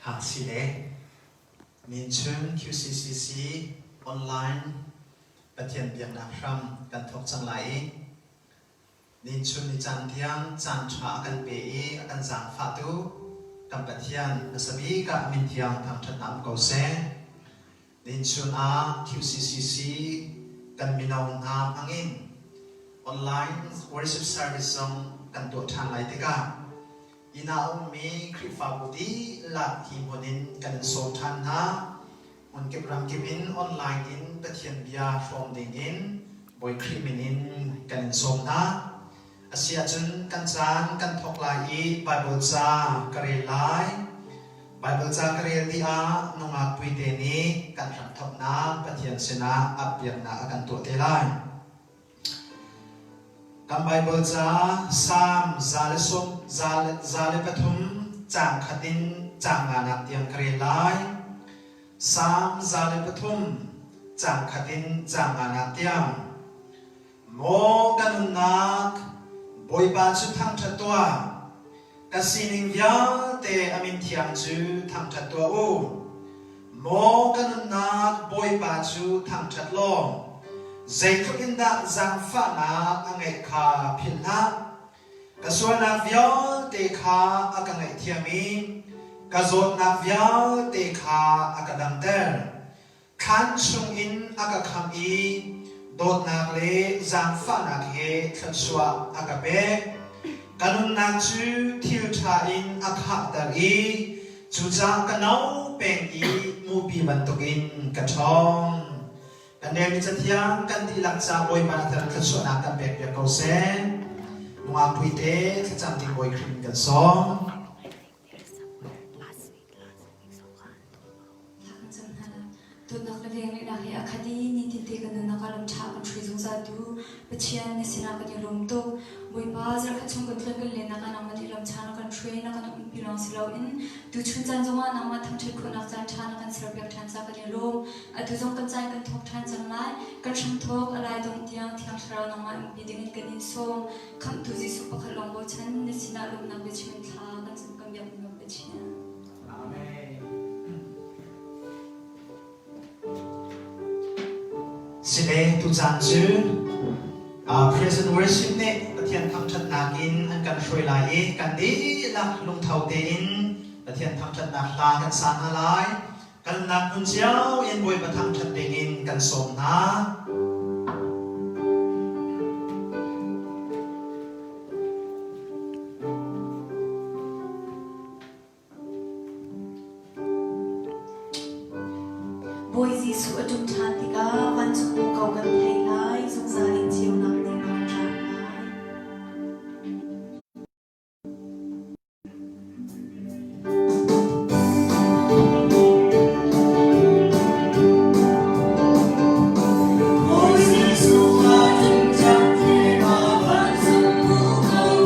Ha si le Minchung QCCC online Pathian biaknak hram kan thawk cang lai i Ninchun ni caan tiang caan ṭha a kan pe i a kan zaangfahtu kan Pathian hmasa bik ah min thiang thangṭhatnak um ko seh. Ninchun ah QCCC kan mino hna hmangin online worship service zong kan tuah ṭhan lai tikah inn ah a ummi Khrihfabu dihlak hi hmun in kan in sawm ṭhan hna. Hmunkip ramkip in online in Pathian bia hrawm dingin Bawi Khrih min in kan in sawm hna. A si ahcun kan caan kan thawk lai i Baibal ca ka rel lai. Baibal ca ka rel dih ah nungak puite nih kan hramthawknak Pathian sinah appiaknak a kan tuah te lai. Kan Baibal ca Salm 103 caang khat in caang nganak tiang ka rel lai. Salm 103 caang khat in caang nganak tiang. Maw ka nunnak, Bawipa cu thangṭhat tuah! Ka sining vialte a min thiang cu thangṭhat tuah u. Maw ka nunnak, Bawipa cu thangṭhat law, zeitluk in dah zaangfahnak a ngeih kha philh hlah. Ka sualnak vialte kha a ka ngaihthiam i ka zawtnak vialte kha a ka damter. Thlan chungin a ka khamh i dawtnak le zaangfahnak he thluachuah a ka pek. Ka nunnak cu thil ṭha in a khahter i cucaah ka no peng i mupi bantukin ka ṭhawng. Kan relmi Cathiang kan dihlak ca Bawipa na thar thluachuahnak kan pekpiak ko seh. Nungak puite thlacam ding Bawi Khrih in kan sawm. Thla kan cam hna lai. Dawtnak le velngeihnak he a khat i nitinte kan nunnak ah lam ṭha kan hruai zungzaltu Pathian na sinah kan i lawm tuk. Bawipa, zarhkhat chung kan tlun kan lennak ah nangmah nih lam ṭha na kan hruai, na kan umpi lawng si loin tuchun caan zongah nangmah thangṭhat khawhnak caan ṭha na kan serpiak ṭhan caah kan i lawm. Atu zong kan caan kan thawk ṭhan cang lai. Kan hramthawk a lai dongh tiang Thiang Thlarau nangmah umpi dingin kan in sawm. Khamhtu Jesuh pakhat lawng bochan na sinah lawmhnak biachim in thla kan cam kan biak in Pathian. Sile tucaan cu Present Worship nih Pathian thangṭhatnak in an kan hruai lai i kan dihlak lungtho tein Pathian thangṭhatnak hla kan sa hna lai. Kalnak hmun cio in Bawipa thangṭhat dingin kan sawm hna. Bawi Jesuh a ṭum ṭhan tikah vancung aw ko kan theih lai, zungzal in ceunak nih a kan ṭam lai. Bawi Jesuh a ṭum ṭhan tikah vancung aw ko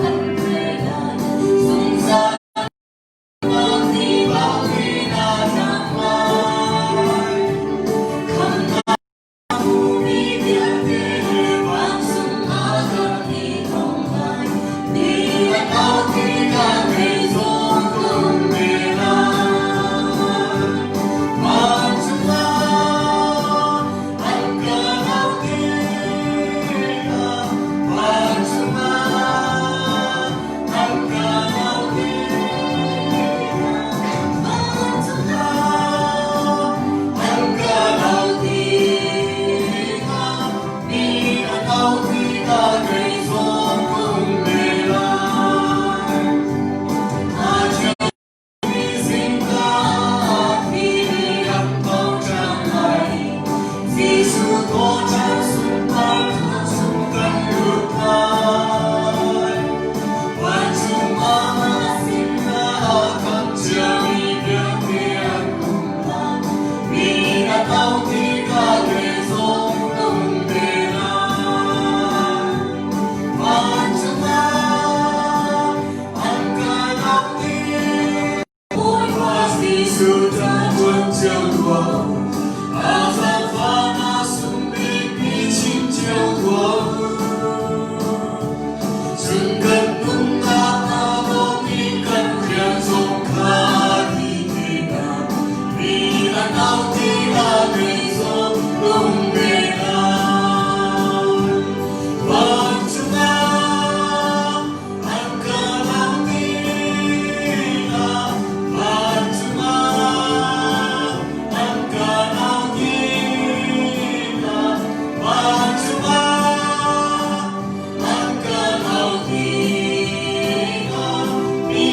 kan theih lai, zungzal um ve lai. Vancung ah an kan au tikah, vancung ah an kan au tikah, vancung ah an kan au tikah, mi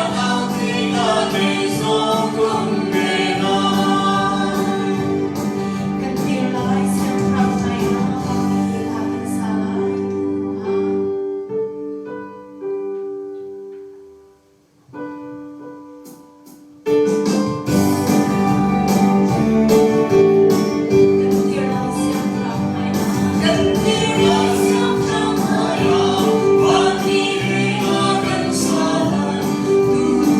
an au tikah kei zong ka um ve lai. Kan dir lai siangpahrang hmaiah fakmi hla kan sa lai. Kan dir lai siangpahrang hmaiah.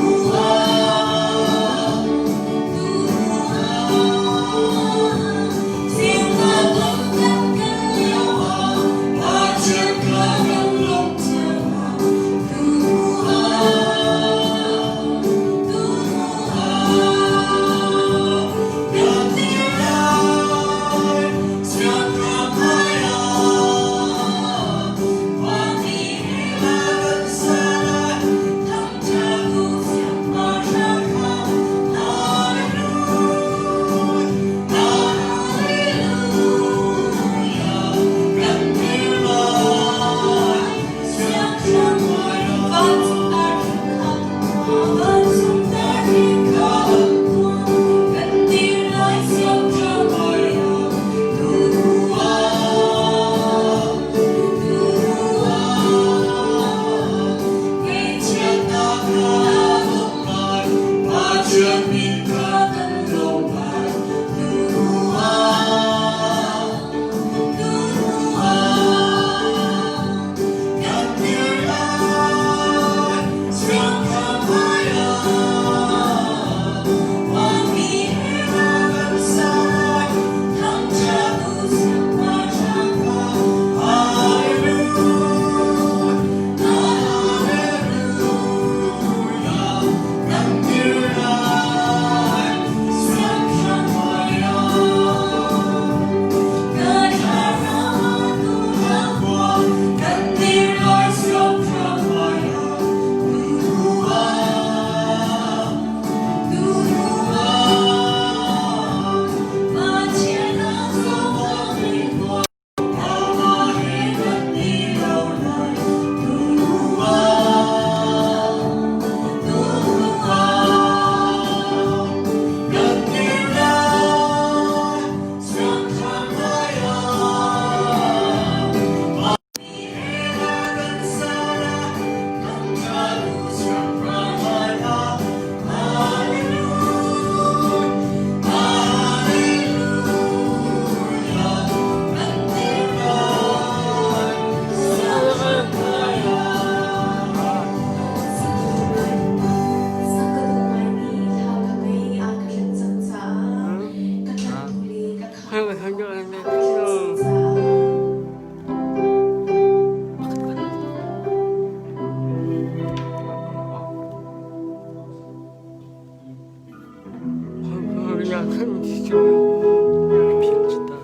Kan dir lai siangpahrang hmaiah vanmi he hla kan sa lai. Tu Sak ka duh ngaimi hla ka ngei a ka tlanh cang caah ka tlanhtu le ka khamhtu a ka tlanh cang caah.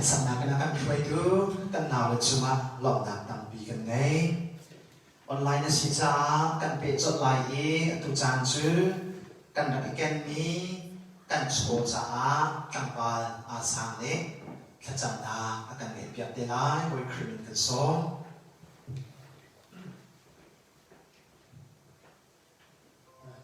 Pathian saknak in a kan hruaitu kan naule cungah lawmhnak tampi kan ngei. Online a si caah kan peh colh lai i atu caan cu kan rak i kenmi kan chaw caah tlangval aa sang nih thlacamnak a kan ngeihpiak te lai. Bawi Khrih min kan sawm.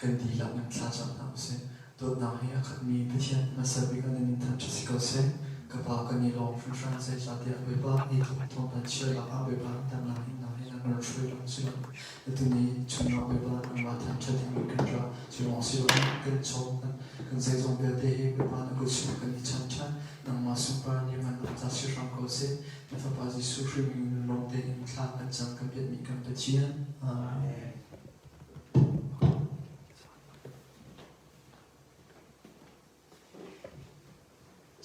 Kan dihlak in thlacam hna usih. Dawtnak he a khatmi Pathian hmasa bik ah na min thangṭhat si ko seh. Ka Pa kan i lawm hringhran zeicahtiah Bawipa ni thawk thawng kan chia lakah Bawipa damnak hinnak he na kan hruai lawng si lo. Atu ni chungah Bawipa nangmah thangṭhat dingin kan ra. Cu lawng si loin kan chaw kan kan zeizong vialte hi Bawipa na kut chung kan i chan ṭhan. Nangmah sunpar lianhngannak ca si hram ko seh. Na Fapa Jesuh Khrih min lawm tein thla kan cam kan biakmi kan Pathian. Amen.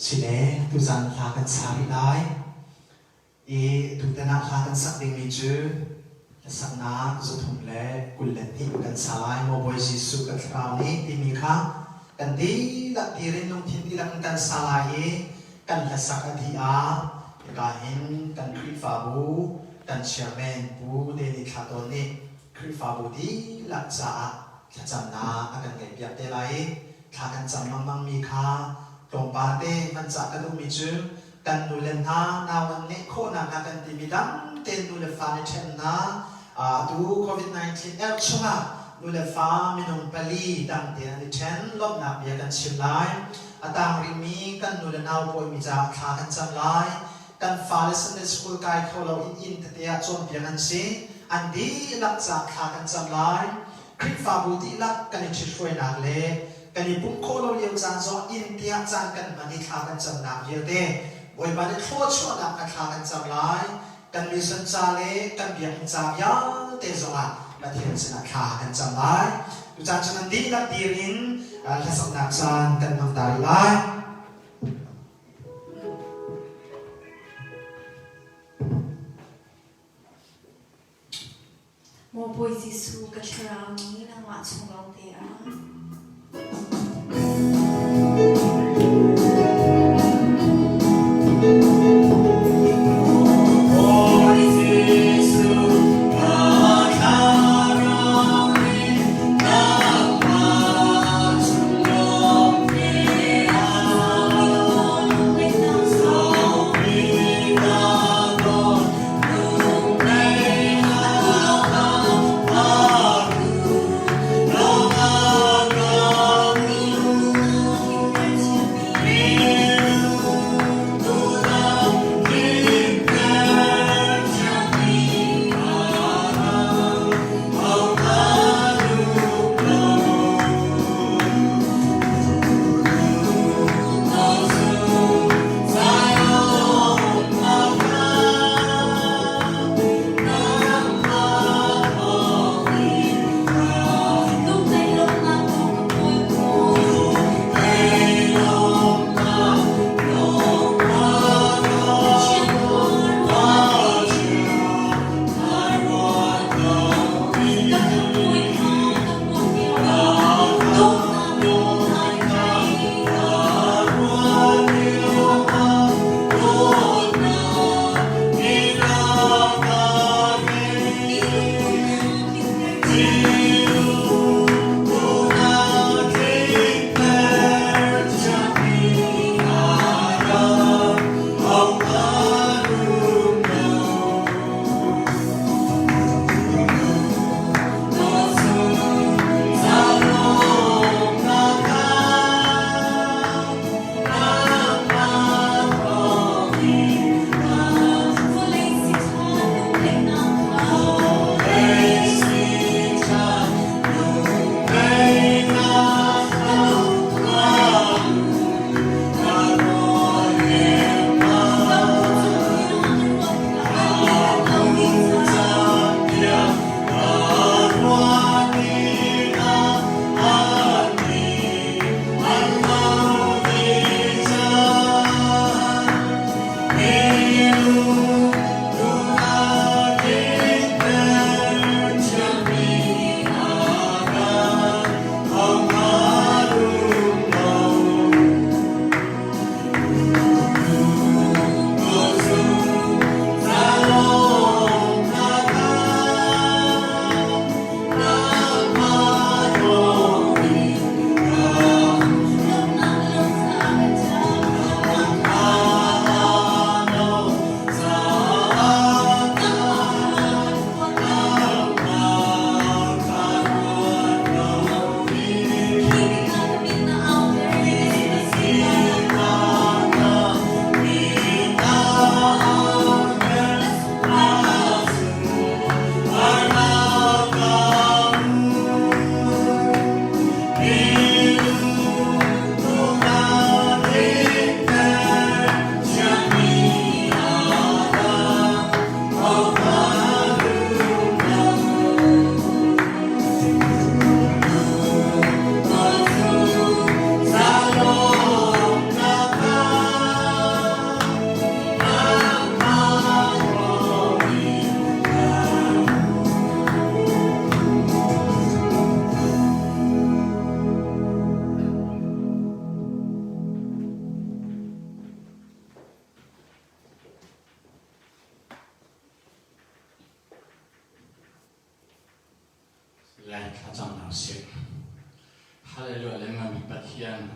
Sile, tuzan hla kan sa rih lai. I tutan ah hla kan sak dingmi cu hlasaknak 322 kan sa lai. Maw Bawi Jesuh ka thlarau nih timi kha kan dihlak dirin lungthin dihlak in kan sa lai i kan hlasak a dih ah hika hin kan Khrihfabu kan chairman Pu Danny Thla Tawn nih Khrihfabu dihlak caah thlacamnak a kan ngeihpiak te lai i thla kan cam lengmangmi kha tlawmpal te hman cah ka duhmi cu kan nule hna nau an ngeih khawhnak hnga kan timi dam tein nu le fa nih ṭhen hna atu COVID-19 erh chungah nu le fa minung pali dang tein an i ṭhen lawmhnak bia kan chim lai. A tang rihmi kan nu le nau pawimi caah thla kan cam lai. Kan fale Sunday school kai kho lo in inn tete ah cawnpiak an si. An dihlak caah thla kan cam lai. Khrihfabu dihlak kan i ṭhithruainak le kan i pumh khawh lo lio caan zong inn tiah caan kan hman i thla kan camnak vialte Bawipa nih thluachuahnak kha thla kan cam lai. Kan mission ca le kan biakinn ca vialte zongah Pathian sinah thla kan cam lai. Tucaan cu nan dihlak dir in hlasaknak caan kan hmang ta rih lai. Maw Bawi Jesuh ka thlarau nih nangmah chung lawng te ah. Bawi Jesuh ka thlarau nih nangmah chung lawng te ah.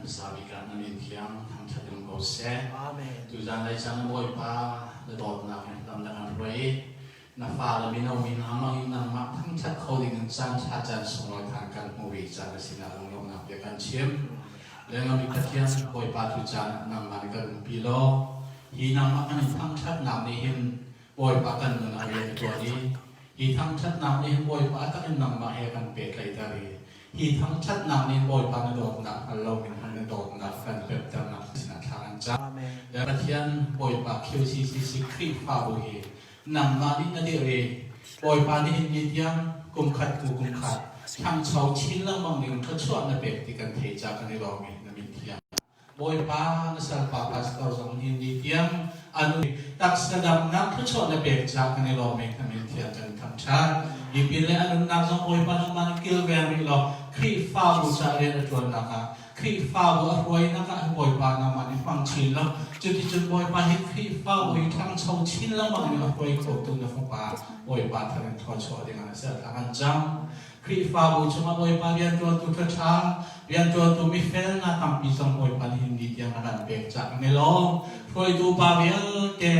Hmasa bik ah na min thiang thangṭhat in ko seh. Amen. Tuzan lei caan Bawipa na dawtnak in lam na kan hruai i na fale mino mi hna hmang in nangmah thangṭhat kho ding in caan ṭha caan sunglawi than kan hmu ve caan na sinah lunglawmhnak bia kan chim. Lengami Pathian Bawipa tu caan ah nangmah nih kan umpi law hi nangmah kan in thangṭhatnak nih hin Bawipa kan nun ah rian a ṭuan i hi thangṭhatnak nih hin Bawipa a tak in nangmah he kan pehtlaihter i hi thangṭhatnak nih Bawipa na dawtnak hngal loin han na dawtnak kan pemhternak sinah thla kan cam. Le Pathian Bawipa QCCC Khrihfabu hi nangmah nih na dirh i Bawipa nih hin ni tiang kum khat hnu kum khat ṭhangcho chin lengmang ding thluachuah na pek ti kan thei ca kan i lawm i na min thiang. Bawipa na salpa pastor zong hi ni tiang anu taksa damnak thluachuah na pek caah kan i lawm i na min thiang kan thangṭhat. Hi pin le a nunnak zong Bawipa nangmah nih kilveng rih law Khrihfabu ca rian a ṭuannak ah Khrihfabu a hruainak ah Bawipa nangmah nih hmang chin law cuticun Bawipa hi Khrihfabu hi ṭhangcho chin lengmang in a hruai khotu na fapa Bawipa thar in thluachuah dingah na serthla kan cam. Khrihfabu chungah Bawipa rianṭuantu ṭhaṭha, rianṭuantu mifel hna tampi zong Bawipa nih hin ni tiang a kan pek caah kan i lawm. Hruaitu upa vialte,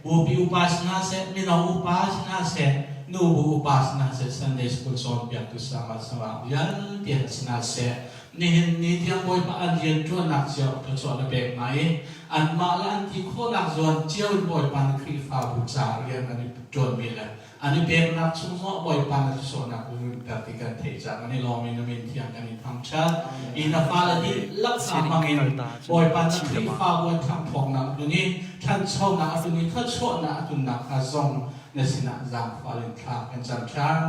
bupi upa si hna seh, mino upa si hna seh, nubu upa si hna seh, Sunday School cawnpiaktu sama sama vialte hna si hna seh, nihin ni tiang Bawipa an rianṭuannak cio thluachuah na pek hna i anmah le an ti khawhnak zawn cio in Bawipa na Khrihfabu ca rian an i ṭuanmi le An i peknak chung zongah Bawipa na thluachuahnak runter ti kan theih caah kan i lawm i na min thiang kan in thangṭhat. I na fale dihlak hna hmangin Bawipa na Khrihfabu an ṭhangṭhawknak a tlun i ṭhanchonak a tlun i thluachuahnak a tlunnak kha zong na sinah zaangfah in thla kan cam ṭhan.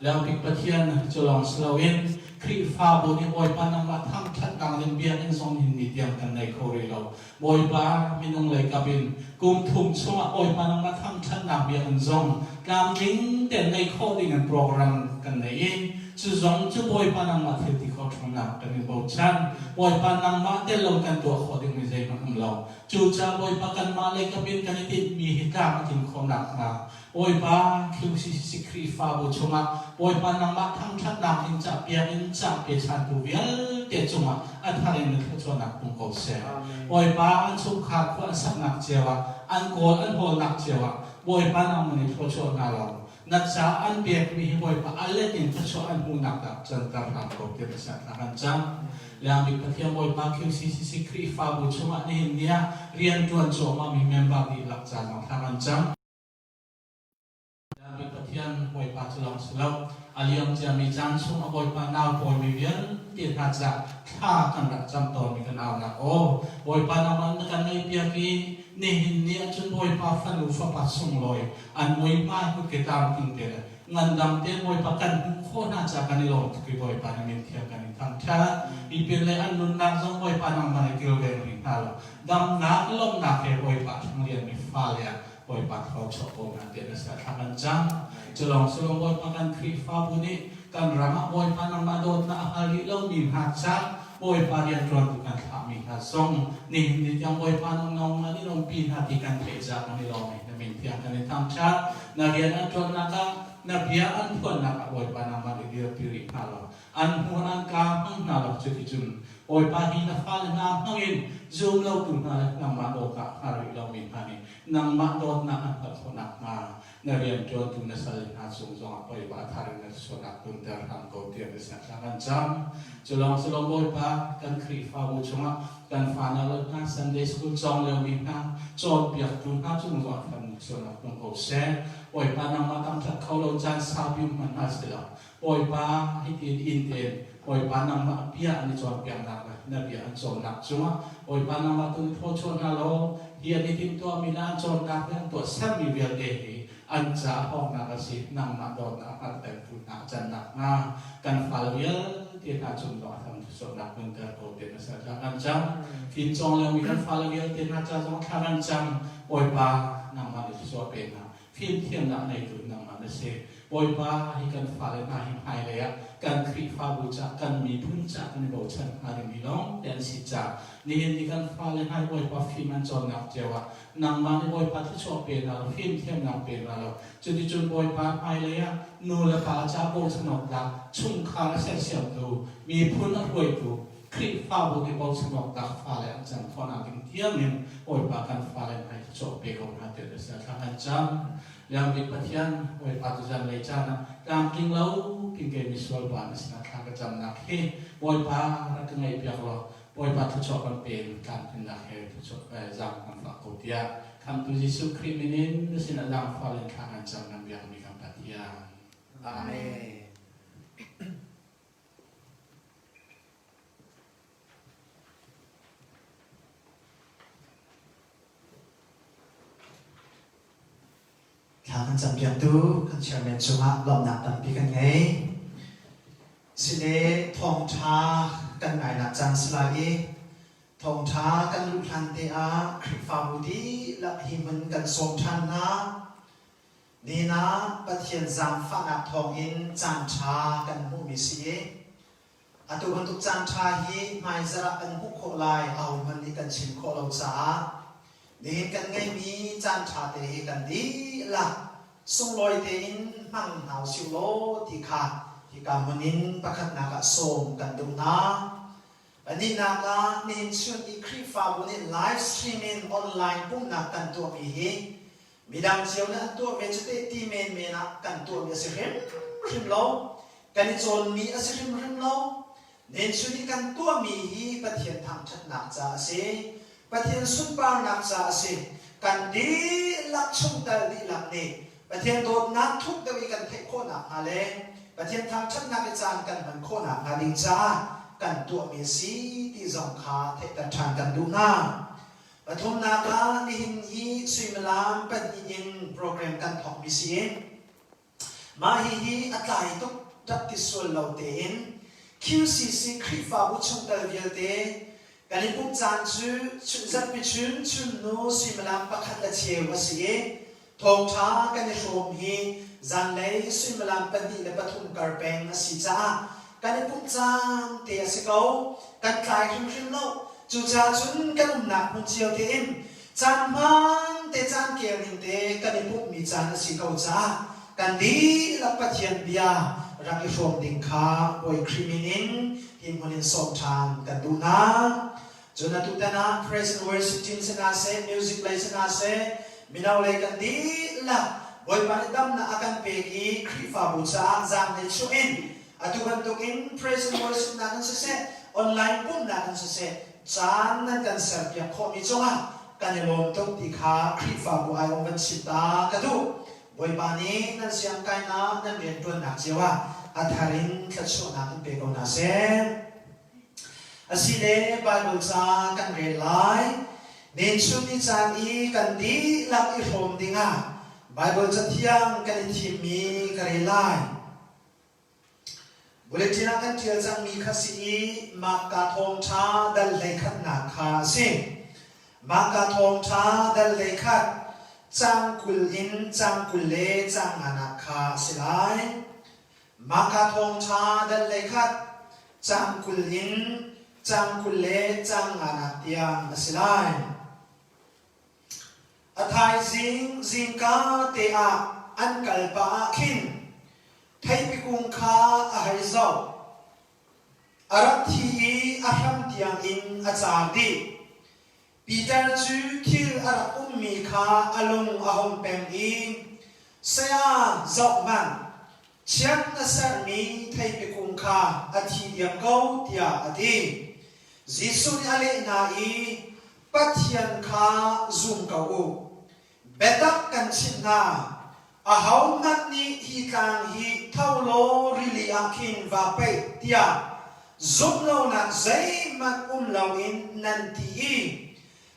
Leobik Pathian cu lawng si loin Khrihfabu nih Bawipa nangmah thangṭhatnak ding biakinn zong nihin ni tiang kan nei kho rih lo. Bawipa minung lei kap in kum thum chungah Bawipa nangmah thangṭhatnak biakinn zong tlamtling tein ngei khawh ding in program kan nei i cu zong cu Bawipa nangmah thil ti khawh ṭhawngnak kan in bochan. Bawipa nangmah tel lo kan tuah khawh dingmi zeihmanh um lo. Cucaah Bawipa kanmah lei kap in kan i tinhmi hi tlam a tlin khawh nakhnga Bawipa QCC Khrihfabu chungah Bawipa nangmah thangṭhatnak in cahpiak in cah pechantu vialte cungah a thar in na thluachuahnak tlung ko seh. Bawipa an chungkhar khua an saknak cio ah an kawl an hawlnak cio ah Bawipa nangmah nih thluachuah hna law na ca an pekmi hi Bawipa a let in thluachuah an hmuhnak dah canter hram ko ti na siangthla kan cam. Leangbik Pathian Bawipa QCCC Khrihfabu chungah nihin ni ah rianṭuan cuahmahmi member dihlak ca zong thla kan cam. David Pathian Bawipa cu lawng si lo, a liam ciami caan chung a Bawipa nau pawimi vialte hna caah thla kan rak cam tawnmi kan aunak aw. Bawipa nangmah na kan ngaihpiak i nihin ni ahcun Bawipa fanu fapa sunglawi an muihmai kutke tlamtling te le ngandam te Bawipa kan hmuh khawh hna caah kan i lawm tuk i Bawipa na min thiang kan in thangṭhat. Hi pin le an nunnak zong Bawipa nangmah nih kilveng rih hna law damnak lawmhnak he Bawipa thlanglianmi fale ah Bawipa thluachuah ko hna tiah na thla kan cam. Culawng sulawng Bawipa kan Khrihfabu nih kan ram ah Bawipa nangmah dawtnak a hngal rih lomi hna ca Bawipa rianṭuantu kan thlahmi hna zong nihin ni tiang Bawipa nang nangmah nih umpi hna ti kan theih caah kan i lawm i na min thiang kan i thangṭhat. Na rian an ṭuannak ah na bia an phuannak ah Bawipa nangmah nih dirpi rih hna law an hmur an kaa hmang hna lo cuticun Bawipa hi na fale hna hmangin zum lotu hna le nangmah dawtnak hngal rih lomi hna nih nangmah dawtnak an hngalh khawh nakhnga na rianṭuantu na sal hna cung zongah Bawipa thar in na sualnak tlunter hram ko tiah na sinah thla kan cam. Cu lawng si lo Bawipa kan Khrihfabu chungah kan fanau le hna Sunday School cawng liomi hna cawnpiaktu hna cung zongah kan sualnak tlung ko seh. Bawipa nangmah thangṭhat kho lo caan saupi um hmanh hna seh Bawipa hitin inn tein Bawipa nangmah bia an i cawnpiaknak le na bia an cawnnak cungah Bawipa nangmah tu nih thawchuah hna law hi an i timhtuahmi le an cawnnak le an tuahsermi vialte hi an ca hawknak a si nangmah dawtnak a hngalhtertu hna a can nakhnga kan fale vialte hna cung zong a tham thluachuahnak hmunter ko te na ser thla kan cam fim cawng liomi kan fale vialte hna ca zong thla kan cam Bawipa nangmah nih thluachuah pe hna fimthiamnak neitu nangmah na si. Bawipa, hi kan fale hna hi hmailei ah kan Khrihfabu cah, kan miphun cah kan i bochan hnga dingmi lawng te an si cah nihin ni kan fale hna hi Bawipa fim an cawnnak cio ah nangmah nih Bawipa thluachuah pe hna law fimthiamnak pe hna law cuticun Bawipa hmailei ah nu le pa cah bochan awk tlak chungkhar a sersiamtu miphun a hruaitu. Khrihfabu nih bochan awk tlak fale an can khawhnak ding tiangin Bawipa kan fale hna hi thluachuah pe ko hna tiah na sinah thla kan cam. Liangbik Pathian, Bawipa cu zanlei caan ah tlamtling lo pin kei misual pa na sinah thla ka camnak hi Bawipa rak ka ngaihpiak law Bawipa thluachuah kan pe in tlamtlinnak he thluachuah zaang kan fah ko tiah Khamhtu Jesuh Khrih min in na sinah zaangfah in thla kan cam kan biakmi kan Pathian. Amen. Thla kan campiaktu kan chairman cungah lawmhnak tampi kan ngei. Sile thawngṭha kan ngainak caan si lai i thawngṭha kan luh hlan te ah Khrihfabu dihlak hi hmun kan sawm ṭhan hna. Nihin ah Pathian zaangfahnak thawngin caanṭha kan hmuhmi si i atu bantuk caanṭha hi hmaizarh ah kan hmuh khawh lai ahohmanh nih kan chim khawh lo caah nihin kan ngeihmi caanṭha te hi kan dihlak sunglawi tein hmang hna usih law ti kha hika hmun in pakhatnak ah sawm kan duh hna. Pahnihnak ah nihin chun i Khrihfabu nih live stream in online pumhnak kan tuahmi hi Midang cio nih an tuah ve cu teh ti menmen ah kan tuahmi a si hrimhrim lo. Kan i cawnmi a si hrimhrim lo. Nenchun i kan tuahmi hi Pathian thangṭhatnak ca a si. Pathian sunparnak ca a si. Kan dihlak chungtel dihlak nih Pathian dawtnak thuk deuh i kan theih khawhnak hnga le Pathian thangṭhatnak i caan kan hman khawhnak hnga ding caah kan tuahmi a si ti zong kha theihter ṭhan kan duh hna. Pathumnak ah nihin hi suimilam pahnih in program kan thawkmi si i mah hihi a tlai tuk rak ti sual lo tein QCC Khrihfabu chungtel vialte kan i pumh caan cu zarhpi chun chunnu suimilam pakhat le cheu a si i Thawngṭha kan i hrawm hi zanlei suimilam 2 le 3 kar peng a si caah kan i pumh caan te a si ko. Kan tlai hrimhrim lo. Cucaah cun kan umnak hmun cio tein caan hmaan te caan kel ning te kan i pumhmi caan a si ko caah kan dihlak Pathian bia rak i hrawm ding kha Bawi Khrih min in hi hmun in sawm ṭhan kan duh hna. Cun atutan ah praise and worship team si hna seh, music lei si hna seh, mino lei kan dihlak Bawipa nih damnak a kan pek i Khrihfabu caah zaanglei chuah in atu bantukin praise and worship nak in siseh, online pumhnak in siseh, caan nan kan serpiak khawhmi cungah kan i lawm tuk ti kha Khrihfabu aiawh van chim ta ka duh. Bawipa nih nan siangkainak, nan rianṭuannak cio ah a thar in thluachuahnak in pe ko hna seh. Asile Baibal ca kan rel lai. Nenchun ni caan i kan dihlak i hrawm dingah Baibal cathiang kan i thimmi ka rel lai. Bulletin ah kan ṭial cangmi kha si i Marka thawngṭha dal hleikhatnak kha a si. Marka thawngṭha dal hleikhat caang 20 in caang 20 le caang nganak kha a si lai. Mahka thawngṭha dal hleikhat caang 20 in caang 20 le caang nganak tiang a si lai. A thaizing zingka te ah an kal pah ah khin theipi kung kha a hei zoh. A rak thi i a hram tiangin a car dih. Peter cu thil a rak ummi kha a lung a hung peng i, Saya, zohhmanh, chiat na sermi theipi kung kha a thi diam ko, tiah a ti. Jesuh nih a leh hna i, Pathian kha zum ko u. Biatak kan chimh hna, ahohmanh nih hi tlang hi tho law rili ah khin vaa paih tiah zumh lonak zeihmanh um loin nan ti i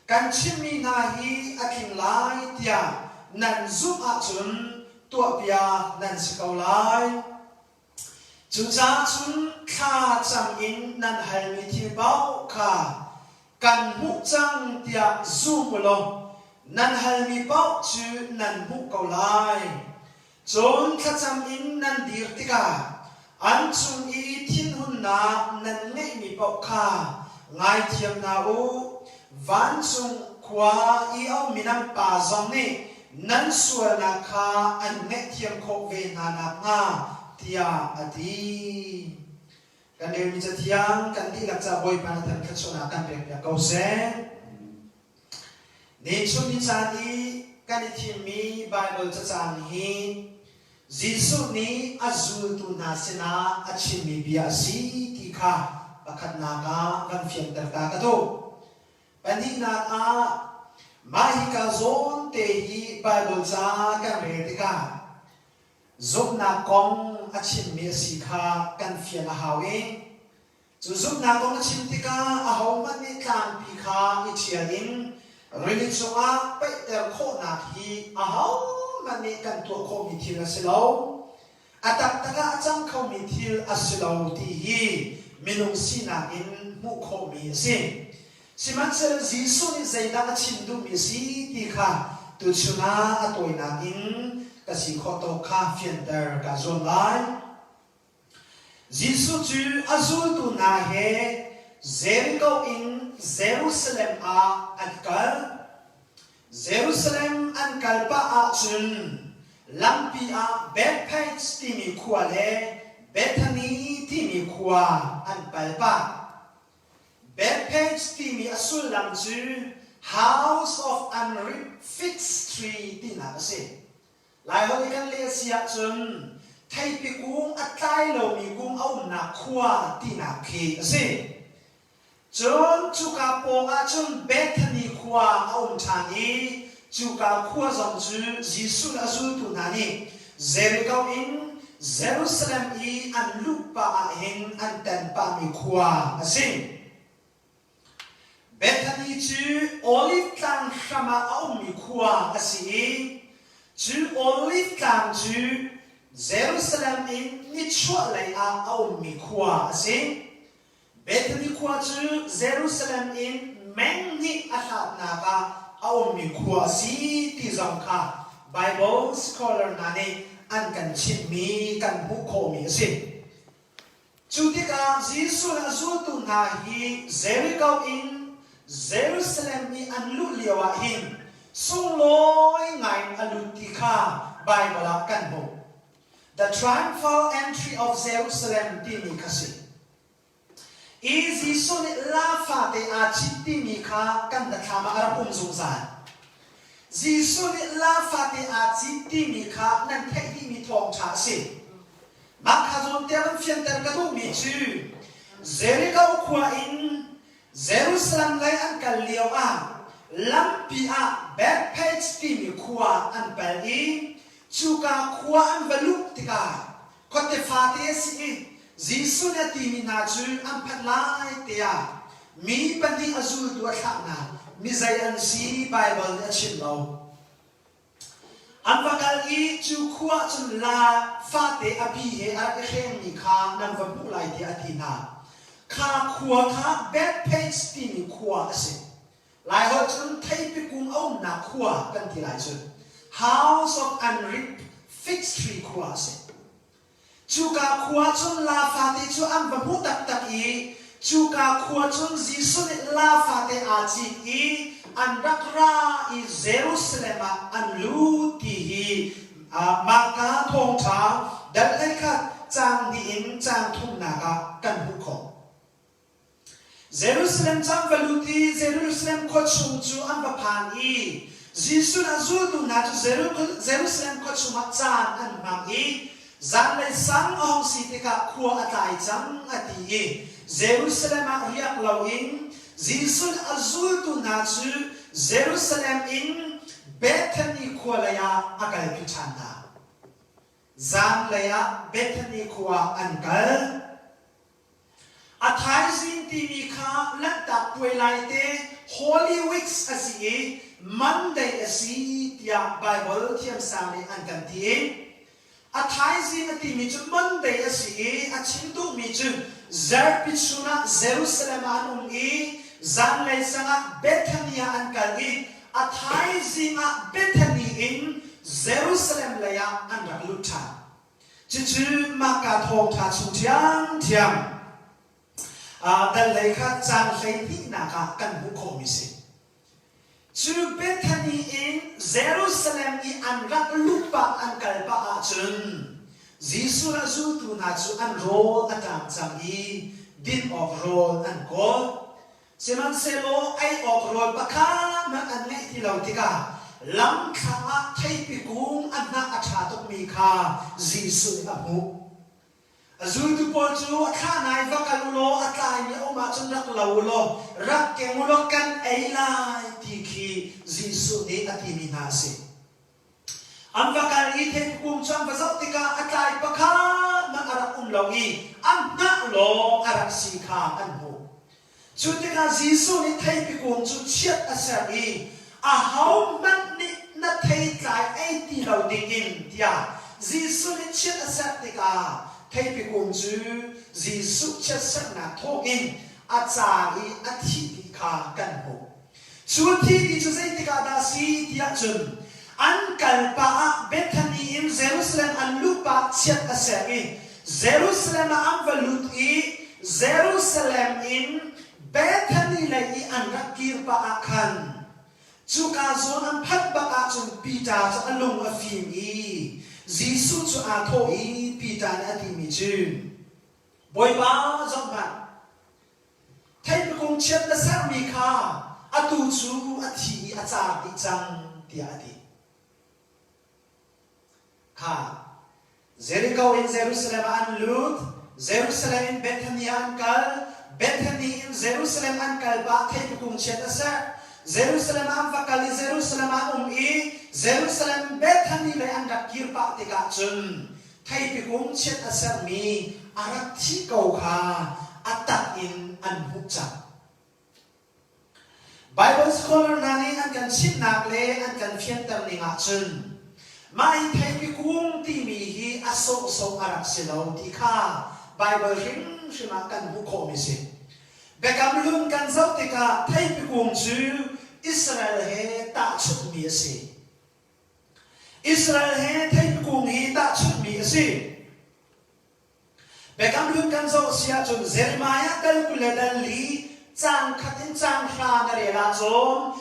kan chimmi hna hi a tling lai tiah nan zumh ahcun tuahpiak nan si ko lai. Cucaah cun thla cam in nan halmi thil paoh kha kan hmuh cang tiah zum u law nan halmi paoh cu nan hmuh ko lai. Cun thlacam in nan dir tikah an cung i thinhunnak nan ngeihmi paoh kha ngaithiam hna u. Vancung khua i a ummi nan Pa zong nih nan sualnak kha an ngaihthiam khawh ve hna nakhnga, tiah a ti. Kan relmi cathiang kan dihlak ca Bawipa na than thluachuahnak kan pekpiak ko seh. Nichun ni caan i kan i thimmi Baibal cacang hi Jesuh nih a zultu hna sinah a chimmi bia a si ti kha pakhatnak ah van fianter ta ka duh. Pahnihnak ah, mah hika zawn te hi Baibal ca kan rel tikah zumhnak kong a chimmi a si kha kan fian a hau i cu zumhnak kong a chim tikah ahohmanh nih tlangpi kha i ṭhial in rili cungah paihter khawhnak hi ahohmanh nih kan tuah khawhmi thil a si lo. A taktak ah a cang khomi thil a si lo ti hi minung sinak in hmuh khawhmi a si. Sihmanhsehlaw Jesuh nih zeidah a chim duhmi a si ti kha tuchun ah a tawinak in ka si khawh tawk kha fianter kaa zuam lai. Jesuh cu a zultu hna he Jericho in Jerusalem ah an kal. Jerusalem an kal pah ahcun lampi ah Bethphage timi khua le Bethany timi khua an pal pah. Bethphage timi a sullam cu House of Unripe Fig Tree tinak a si. Laiholh i kan leh a si ahcun theipi kung a tlai lomi kung a umnak khua tinak khi a si. Cun cuka pawngah cun Bethany khua a um ṭhan i cuka khua zong cu Jesuh le a zultu hna nih Jericho in Jerusalem i an luh pah ah hin an tan pahmi khua a si. Bethany cu Oliv Tlang hram ah a ummi khua a si i cu Oliv Tlang cu Jerusalem in nichuahlei ah a ummi khua a si. Bethany khua cu Jerusalem in meng hnih a hlatnak ah a ummi khua a si ti zong kha Baibal scholar hna nih an kan chimhmi kan hmuh khawhmi a si. Cu tikah Jesuh le a zultu hna hi Jericho in Jerusalem i an luh lio ah hin sunglawi ngaiin a lut ti kha Baibal ah kan hmuh. The Triumphal Entry of Jerusalem timi kha si. I Jesuh nih laa fate aa cit timi kha kan hnathlam ah a rak um zungzal. Jesuh nih laa fate aa cit timi kha nan theih dihmi thawngṭha a si. Mah kha zawn tiang an fianter ka duhmi cu Jericho khua in Jerusalem lei an kal lio ah lampi ah Bethphage timi khua an pal i cuka khua an va luh tikah khuate fate a si i Jesuh nih a timi hna cu an phanh lai tiah mi pahnih a zultu a thlah hna. Mi zei an si Baibal nih a chim lo. An va kal i cu khua cun laa fate a bi he a rak i hrengmi kha nan va hmuh lai tiah a ti hna. Kha khua kha Bethphage timi khua a si. Laiholh cun theipi kung a umnak khua kan ti lai cu. House of Unripe Fig Tree khua a si. Cuka khua cun laa fate cu an va hmuh taktak i cuka khua cun Jesuh nih laa fate aa cit i an rak ra i Jerusalem ah an lut ti hi Marka thawngṭha dal 11 caang hnih in caang thumnak ah kan hmuh khawh. Jerusalem cu an va lut i Jerusalem khua chung cu an va phan i Jesuh le a zultu hna cu Jerusalem khua chungah caan an hmang i zanlei sang a hung si tikah khua a tlai cang a ti i Jerusalem ah riak loin Jesuh le a zultu hna cu Jerusalem in Bethany khua lei ah a kalpi ṭhan hna. Zanlei ah Bethany khua ah an kal. A thaizing timi kha Lanhtak Puai laite Holy Weeks a si i Monday a si tiah Baibal thiamsang nih an kan ti i a thaizing a timi cu Monday a si i a chim duhmi cu zarhpi chun ah Jerusalem ah an um i zanlei sang ah Bethany ah an kal i a thaizing ah Bethany in Jerusalem lei ah an rak lut ṭhan. Cucu mahka thawngṭha chung ṭhiamṭhiam dal lei kha caan hleihnihnak ah kan hmuh khawhmi si. Cu Bethany in Jerusalem i an rak luh pah an kal pah ahcun. Jesuh le a zultu hna cu an rawl a ṭam cang i din awk rawl an kawl. Sihmanhsehlaw ei awk rawl pakhat hmanh an ngeih ti lo tikah lamthlang ah theipi kung a hnah a ṭha tukmi kha Jesuh nih a hmuh. A zultu pawl cu a thlah hna i va kal u law a tlaimi a um ahcun rak lo u law rak keng u law kan ei lai ti khi Jesuh nih a timi hna a si. An va kal i theipukung cu an va zoh tikah a tlai pakhat hmanh a rak um lo i a hnah lawng a rak si kha an hmuh. Cu tikah Jesuh nih theipi kung cu chiat a ser i ahohmanh nih na theitlai ei ti lo dingin tiah Jesuh nih chiat a serh tikah theipi kung cu Jesuh chiatserhnak thawngin a car i a thih dih kha kan hmuh. Cu thi ti cu zeitik ah dah a si tiah cun an kal pah ah Bethany in Jerusalem an luh pah chiat a ser i Jerusalem ah an va lut i Jerusalem in Bethany lei i an rak kir pah ah khan cuka zawn an phanh bak ahcun Peter cu a lung a fim i Jesuh cu aa thawh i Peter nih a timi cu Bawipa zohhmanh Theipi kung chiat na sermi kha atu cu a thi i a car dih cang tiah a ti. Kha Jericho in Jerusalem ah an lut, Jerusalem in Bethany ah an kal, Bethany in Jerusalem an kal pah theipi kung chiat a ser. Jerusalem ah an va kal i Jerusalem ah an um i Jerusalem Bethany lei an rak kir pah tikah cun Theipi kung chiat a sermi a rak thih ko kha a tak in an hmuh cang. Bible scholar hna nih an kan chimhnak le an kan fianter ning ahcun mah hi theipi kung timi hi a sawhsawh a rak si lo ti kha Bible hrimhrim ah kan hmuh khawhmi si. Biakam Hlun kan zoh tikah theipi kung cu Israel he tahchunhmi a si. Israel he theikung hi tahchunhmi a si. Biakam Hlun kan zoh si ahcun Jeremiah dal 20 le dal li caang khat in caang hra na rel ahcun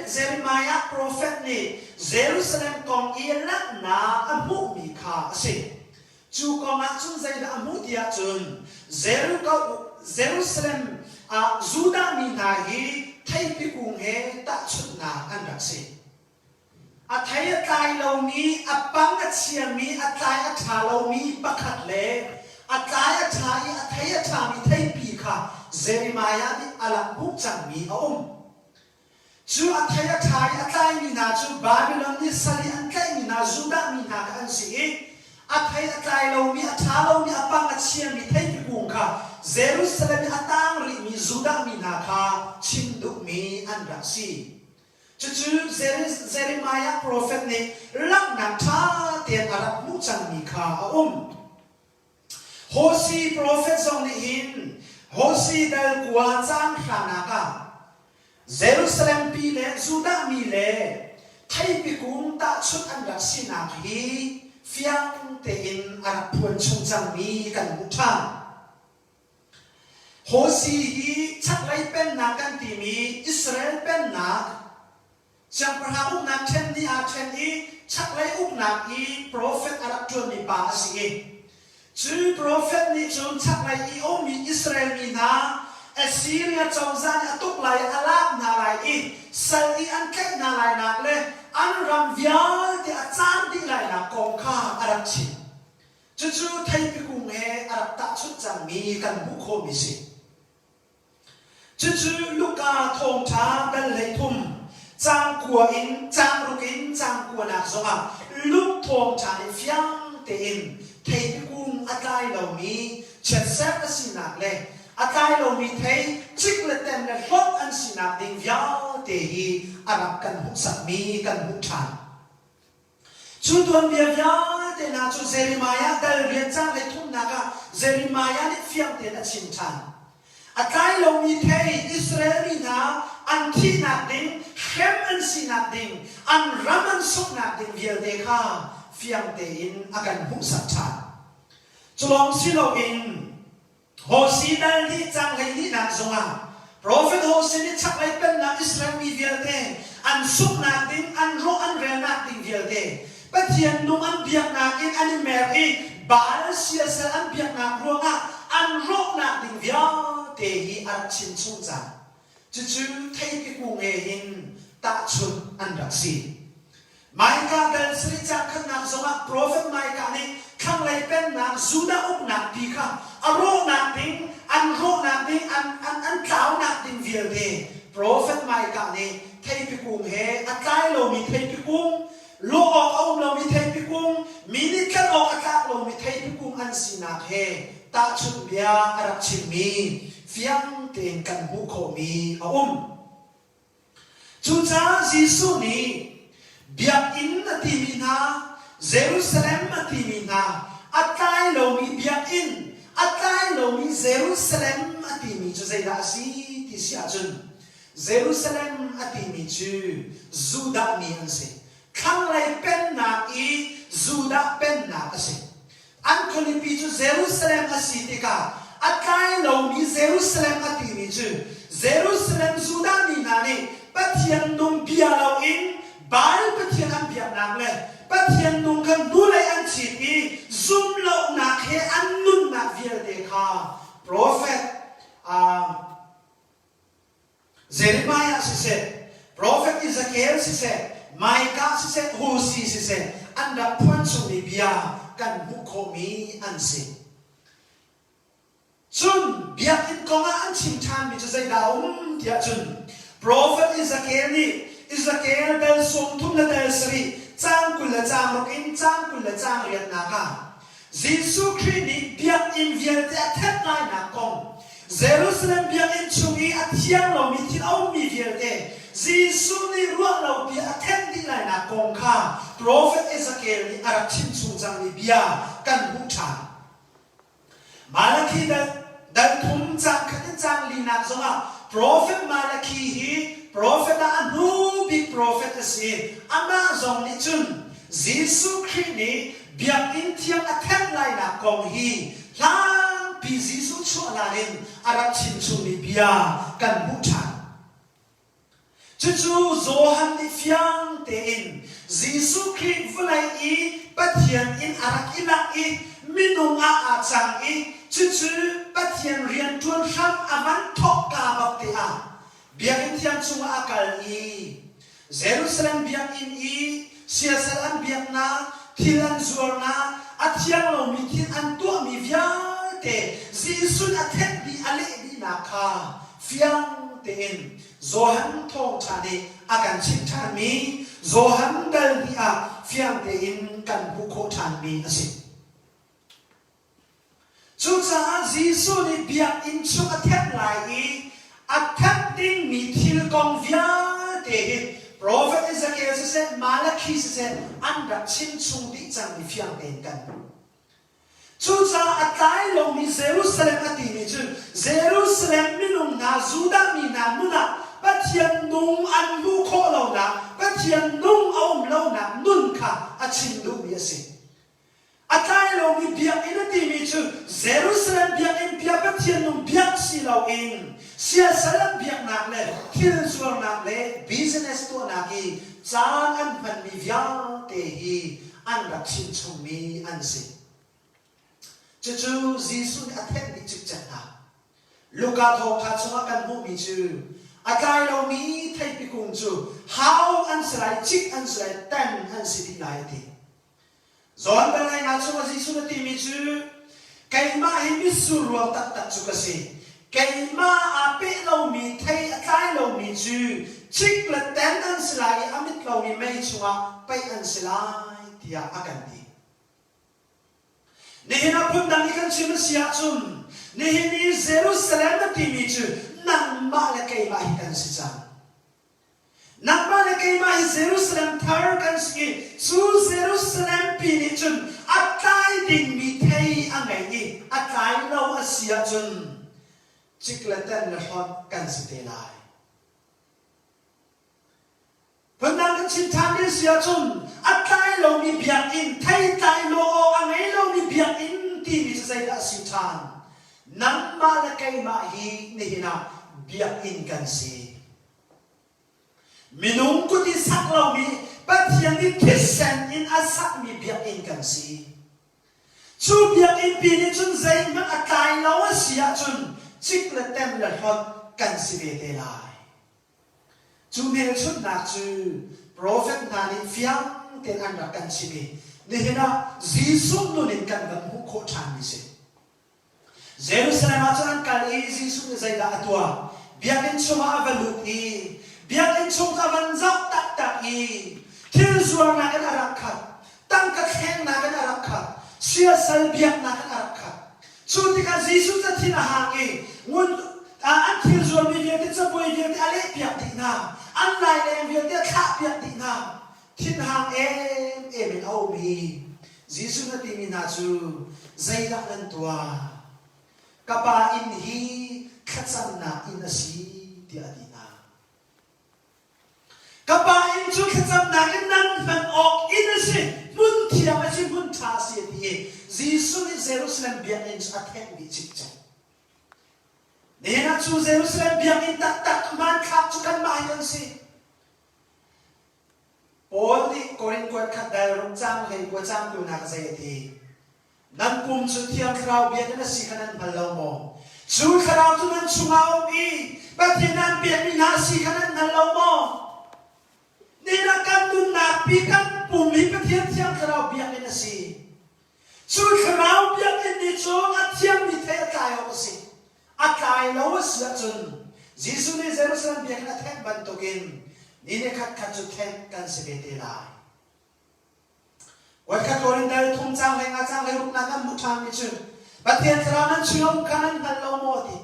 Jeremiah profet nih Jerusalem kong i langhnak a hmuhmi kha a si. Cu kong ah cun zeidah a hmuh ti ahcun Jerusalem ah Judah mi hna hi theipi kung he tahchunhnak an rak si. A thei a tlai lomi, a pang a chiami, a tlai a ṭha lomi pakhat le a tlai a ṭha i a thei a ṭhami theipi kha Jeremiah nih a rak hmuh cangmi a um. Cu a thei a ṭha i a tlaimi hna cu Babilon nih sal i an tlaihmi hna Judah mi hna kha an si i a thei a tlai lomi, a ṭha lomi, a pang a chiami theipi kung kha Jerusalem i a tang rihmi Judah mi hna kha chim duhmi an rak si. Cucu Jeremiah profet nih langhnak ṭha tein a rak hmuh cangmi kha a um. Hosi profet zong nih hin Hosi dal kua caan hranak ah Jerusalem pi le Judah mi le theipi kung tahchunh an rak sinak hi fiang tein a rak phuan chung cangmi kan hmuh ṭhan. Hosi hi chaklei pennak kan timi Israel pennak siangpahrang uknak ṭhen nih aa ṭhen i chaklei uknak i profet a rak ṭuanmi pa a si i cu profet nih cun chaklei i a ummi Israel mi hna Assyria cozah nih a tuk lai i a lak hna lai i sal i an tlaih hna lainak le an ram vialte a car dih lainak kong kha a rak chim. Cucu theipi kung he a rak tahchunh cangmi kan hmuh khawhmi si. Cucu Luka thawngṭha dal 13 caang kua in caang ruk in caang kuanak zongah Luke thawngṭha nih fiang tein theipi kung a tlai lomi chiatserh a sinak le a tlai lomi thei cik le tem le hlawt an sinak ding vialte hi a rak kan hmuhsakmi kan hmuh ṭhan. Cu tuanbia vialte hna cu Jeremiah dal rian cang le thumnak ah Jeremiah nih fiang tein a chim ṭhan. A tlai lomi thei Israel mi hna an thihnak ding, hrem an sinak ding, an ram an sunghnak ding vialte kha fiang tein a kan hmuhsak ṭhan. Cu lawng si loin Hosi dal nih cang hleihnih zongah Profet Hosi nih chaklei pennak Israel mi vialte an sunghnak ding, an rawh an relnak ding vialte Pathian nung an biak. biaknak in an i mer i Baal siasal an biaknak ruangah an rawhnak ding vialte hi a rak chim chung cang. Cucu theipi kung he hin tahchunh an rak si. Micah dal sarih caang khatnak zongah profet Micah nih thlanglei pennak Judah uknak pi kha a rawhnak ding, an rawhnak ding, an, an, an tlaunak ding vialte profet Micah nih theipi kung he a tlai lomi theipi kung, lawh awk a um lomi theipi kung, mi nih tlanh awk a tlak lomi theipi kung an sinak he tahchunh bia a rak chimmi fiang tein kan hmuh khawhmi a um. Cucaah Jesuh nih biakinn a timi hna, Jerusalem a timi hna, a tlai lomi biakinn, a tlai lomi Jerusalem a timi cu zeidah a si ti si ahcun Jerusalem a timi cu Judah mi an si. Thlanglei pennak i Judah pennak a si. An khualipi cu Jerusalem a si tikah a tlai lomi Jerusalem a timi cu Jerusalem Judah mi hna nih Pathian nung bia loin Baal pathian an biaknak le Pathian nung kha hnulei an chit i zumhlonak he an nunnak vialte kha profet uh, Jeremiah siseh, profet Ezekiel siseh, Micah siseh, Hosea siseh, an rak phuan chungmi bia kan hmuh khawhmi an si. Cun biakinn kong ah an chim ṭhanmi cu zeidah a um tiah cun profet Ezekiel nih Ezekiel dal 30 le dal sarih caang 20 le caang ruk in caang 20 le caang riatnak ah Jesuh Khrih nih biakinn vialte a thenh lainak kong, Jerusalem biakinn chung i a thiang lomi thil a ummi vialte Jesuh nih ruah lopi a thenh dih lainak kong kha profet Ezekiel nih a rak chimchung cangmi bia kan hmuh ṭhan. Malakhi dal, dal thum caang khat in caang linak zongah profet Malakhi hi profet ah a hnu bik profet a si. Amah zong nih cun Jesuh Khrih nih Biakinn thiang a thenh lainak kong hi hlanpi Jesuh chuah hlan in a rak chimchungmi bia kan hmuh ṭhan. Cucu Johan nih fiang tein Jesuh Khrih vawlei i Pathian in a rak i langh i minung ah aa cang i cucu Pathian rianṭuan hram a van thawkka bak te ah Biakinn thiang chungah a kal i Jerusalem biakinn i siasal an biaknak, thil an zuarnak, a thiang lomi thil an tuahmi vialte Jesuh a thenh dih a leh dihnak kha fiang tein Johan Thawngṭha nih a kan chimh ṭhanmi Johan dal hnih ah fiang tein kan hmuh khawh ṭhanmi a si. Cucaah Jesuh nih biakinn chung a thenh lai i a thenh dingmi thil kong vialte hi profet Ezekiel siseh, Malakhi siseh an rak chimchung dih cangmi fiang tein kan hmuh. Cucaah a tlai lomi Jerusalem a timi cu Jerusalem minung hna, Judah mi hna nun ah Pathian nung an hmuh khawh lonak, Pathian nung a um lonak nun kha a chim duhmi a si. A tlai lomi biakinn a timi cu Jerusalem biakinn bia Pathian nung biak si loin siasal an biaknak le thil zuarnak le business tuahnak i caan an hmanmi vialte hi an rak chimchungmi an si. Cucu Jesuh nih a thenh dih cikcek hna. Luka thawngṭha chungah kan hmuhmi cu a tlai lomi theipi kung cu hau an si lai, cik an si lai, tan an si dih lai a ti. Zawn bel chungah Jesuh na timi cu keimah hi mitsur ruang taktak cu ka si. Keimah aa peh lomi thei a tlai lomi cu cik le ten an si lai i a mit lomi mei chungah paih an si lai tiah a kan ti. Nihin ah phundang i kan chim a si ahcun nihin i Jerusalem na timi cu nangmah le keimah hi kan si cang. Nangmah le keimah hi Jerusalem thar kan si i cu Jerusalem pi nih cun a tlai dingmi thei a ngei i a tlai lo a si ahcun cik le ten le hlonh kan si te lai. Phundang kan chim ṭhan ding si ahcun a tlai lomi biakinn, thei tlai lo awk a ngei lomi biakinn timi cu zeidah a si ṭhan? Nangmah le keimah hi nihin ah biakinn kan si. Minung kut i sak lomi. Pathian nih thisen in a sakmi biakinn kan si. Cu biakinn pi nih cun zeihmanh a tlai lo a si ahcun cik le tem le hlawt kan si ve te lai. Cu hmelchunhnak cu profet hna nih fiang tein an rak kan chimh i nihin ah Jesuh nun in kan van hmuh khawh ṭhanmi si. Jerusalem ah cun an kal i Jesuh nih zeidah a tuah? Biakinn chungah a va lut i biakinn chung cu a van zoh taktak i thil zuarnak in a rak khat, tangka thlengnak in a rak khat, siasal biaknak in a rak khat. Cu tikah Jesuh cu a thin a hang i ngun an thil zuarmi vialte cabuai vialte a lehpiak dih hna, an laileng vialte a thlahpiak dih hna. Thinhang emem in a um i Jesuh na timi hna cu zeidah nan tuah? Ka Pa inn hi thlacamnak inn a si tiah a ti hna. Ka Pa inn cu thlacamnak in nan hman awk inn a si, hmun thiang a si, hmun ṭha a si a ti i Jesuh nih Jerusalem biakinn cu a thenh dih cikcek. Nihin ah cu Jerusalem biakinn taktak hmanthlak cu kanmah hi kan si. Paul nih Korin kuat khat dal ruk cang hlei kua cang tunak zei a ti? Nan pum cu Thiang Thlarau biakinn a si kha nan hngal lo maw? Cu Thlarau cu nan chungah a um i Pathian an pekmi hna a si kha nan hngal lo maw? Nihin ah kan nunnak pi kan pum hi Pathian Thiang Thlarau biakinn a si. Cu Thlarau biakinn nih cun a thiangmi thei a tlai awk a si. A tlai lo a si ahcun Jesuh nih Jerusalem biakinn a thenh bantukin ni le khat khat cu thenh kan si ve te lai. Voikhat Korin dal thum cang hlei nga cang hlei ruknak kan hmuh ṭhanmi cu Pathian Thlarau nan chung a um kha nan hngal lo maw ti.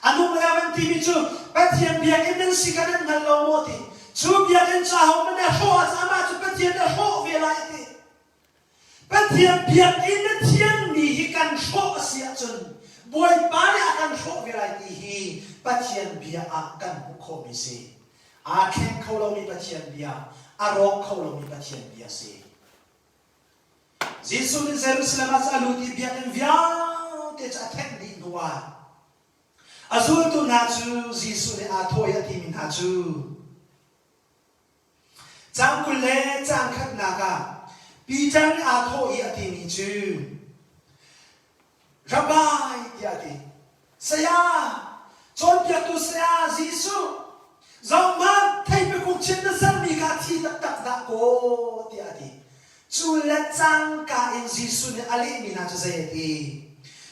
A nung le a van timi cu Pathian biakinn nan si kha nan hngal lo maw ti. Cu biakinn cu ahohmanh nih a hrawh ahcun amah cu Pathian nih a hrawh ve lai ti. Pathian biakinn a thianmi hi kan hrawh a si ahcun Bawipa nih a kan hrawh ve lai ti hi Pathian bia ah kan hmuh khawhmi si. Aa thleng kho lomi Pathian bia, a rawk kho lomi Pathian bia si. Jesuh nih Jerusalem ah cu a lut i biakinn vialte cu a thenh dih hnu ah a zultu hna cu Jesuh nih aa thawh i a timi hna cu Caang 20 le caang khatnak ah Peter nih aa thawh i a timi cu Rabbi tiah a ti. Saya, cawnpiaktu saya Jesuh, zohhmanh theipekuk chin na sermi kha thi taktak dah kaw tiah a ti. Cu le cangka in Jesuh nih a lehmi hna cu zei a ti?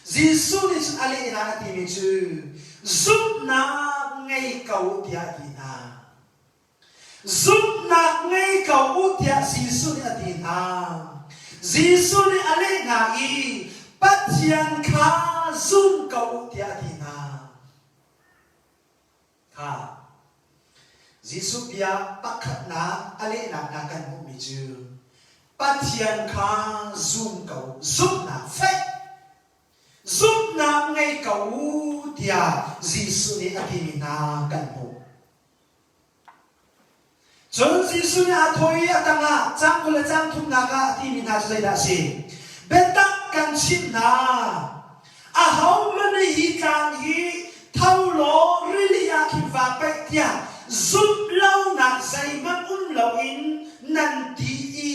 Jesuh nih cun a leh hna a timi cu zumhnak ngei ko tiah a ti hna. Zumhnak ngei ko u tiah Jesuh nih a ti hna. Jesuh nih a leh hna i Pathian kha zum ko u tiah a ti hna. Kha Jesuh bia pakhatnak a lehnak hna kan hmuhmi cu Pathian kha zum ko, zumhnak fek zumhnak ngei ko u tiah Jesuh nih a timi hna kan hmuh. Cun Jesuh nih aa thawh i a tangah caang 20 le caang thumnak ah a timi hna cu zeidah a si? Biatak kan chimh hna. Ahohmanh nih hi tlang hi tho law rili ah khin vaa paih tiah zumh lonak zeihmanh um loin nan ti i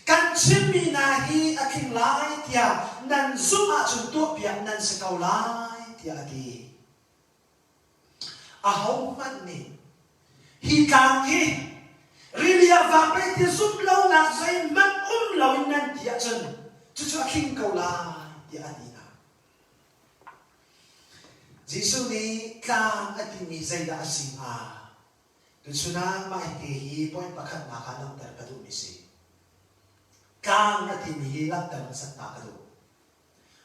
kan chimmi hna hi a tling lai tiah nan zumh ahcun tuahpiak nan si ko lai tiah a ti. Ahohmanh nih hi tlang hi rili ah vaa pei ti zumh lonak zeihmanh um loin nan ti ahcun cucu a tling ko lai tiah a ti hna. Jesuh nih tlang a timi zeidah a si hnga? Tuchun ah mah hite hi point pakhatnak ah langhter ka duhmi si. Tlang a timi hi langhter hmasat ta ka duh.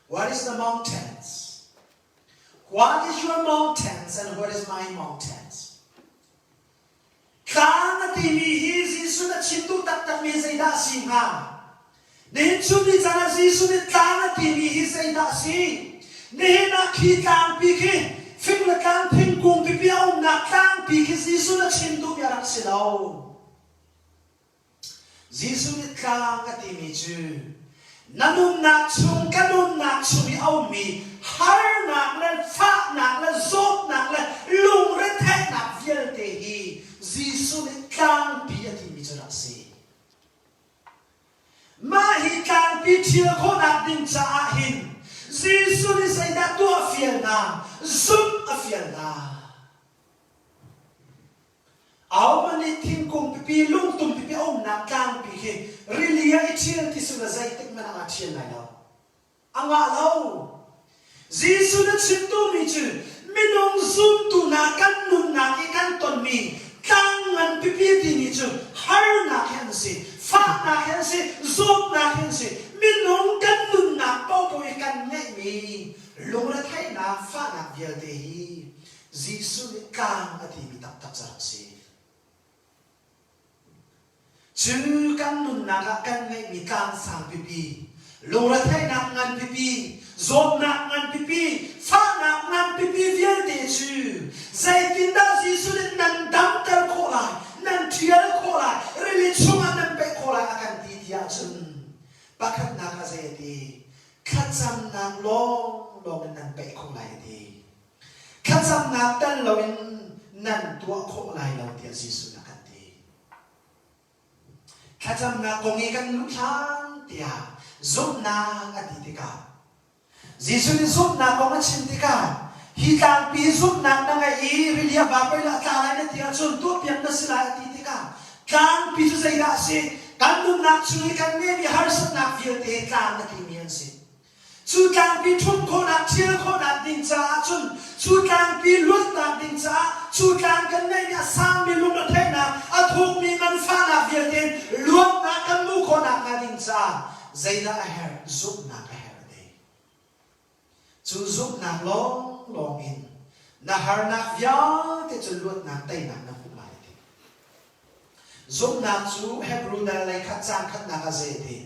What is the mountains? What is your mountains and what is my mountains? Tlang a timi hi Jesuh na chim duh taktakmi zeidah a si hnga? Nihin chun ni caan ah Jesuh nih tlang a timi hi zeidah a si? Nihin ah khi tlangpi khi fing le tlang thingkung pipi a umnak tlangpi khi Jesuh na chim duhmi a rak si lo. Jesuh nih tlang a timi cu na nunnak chung ka nunnak chung i a ummi harnak le fahnak le zawtnak le lungretheihnak vialte hi Jesuh nih tlangpi a timi cu rak si. ṭhial khawhnak ding caah hin Jesuh nih zeidah tuah fial hna? Zumh a fial hna. Ahohmanh nih thingkung pipi, lungtum pipi a umnak tlangpi khi rili ah i ṭhial ti sila zeitik hmanh ah aa ṭhial lai lo. A ngah lo. Jesuh na chim duhmi cu minung zumtu hna kan nunnak i kan tonmi tlang ngan pipi timi cu harnak hi an si, fahnak hi an si, zawtnak hi an si. Minung kan nunnak paohpaoh i kan ngeihmi lungretheihnak, fahnak vialte hi Jesuh nih tlang a timi taktak cu a rak si. Cu kan nunnak ah kan ngeihmi tlang sang pipi, lungretheihnak ngan pipi, zawtnak ngan pipi, fahnak ngan pipi vialte cu zeitindah Jesuh nih nan damter khawh lai, nan ṭhial khawh lai, rili chungah nan peih khawh lai a kan ti ti ahcun pakhatnak ah zei a ti? Thlacamnak lawnglawng in nan peih khawh lai a ti. Thlacamnak tel loin nan tuah khawh lai lo tiah Jesuh nih a kan ti. Thlacamnak kong i kan luh hlan tiah zumhnak a ti tikah Jesuh nih zumhnak kong a chim tikah hi tlangpi zumhnak na ngeih i rili a vapoi la tla lai na ti ahcun tuahpiak na si lai a ti tikah tlangpi cu zeidah a si? Kan nunnak chung i kan ngeihmi harsatnak vialte tlang a timi an si. Cu tlangpi ṭhumh khawhnak, ṭhial khawhnak ding caah cun, cu tlangpi luatnak ding caah, cu tlang kan ngeihmi a sangmi lungretheihnak, a thukmi nganfahnak vialte in luatnak kan hmuh khawhnak hnga ding caah zeidah a herh? Zumhnak a herh te. Cu zumhnak lawnglawng in na harnak vialte cu luatnak teinak na hmuh lai ti. Zumhnak cu Hebru dal lei khat caan khatnak ah zei a ti?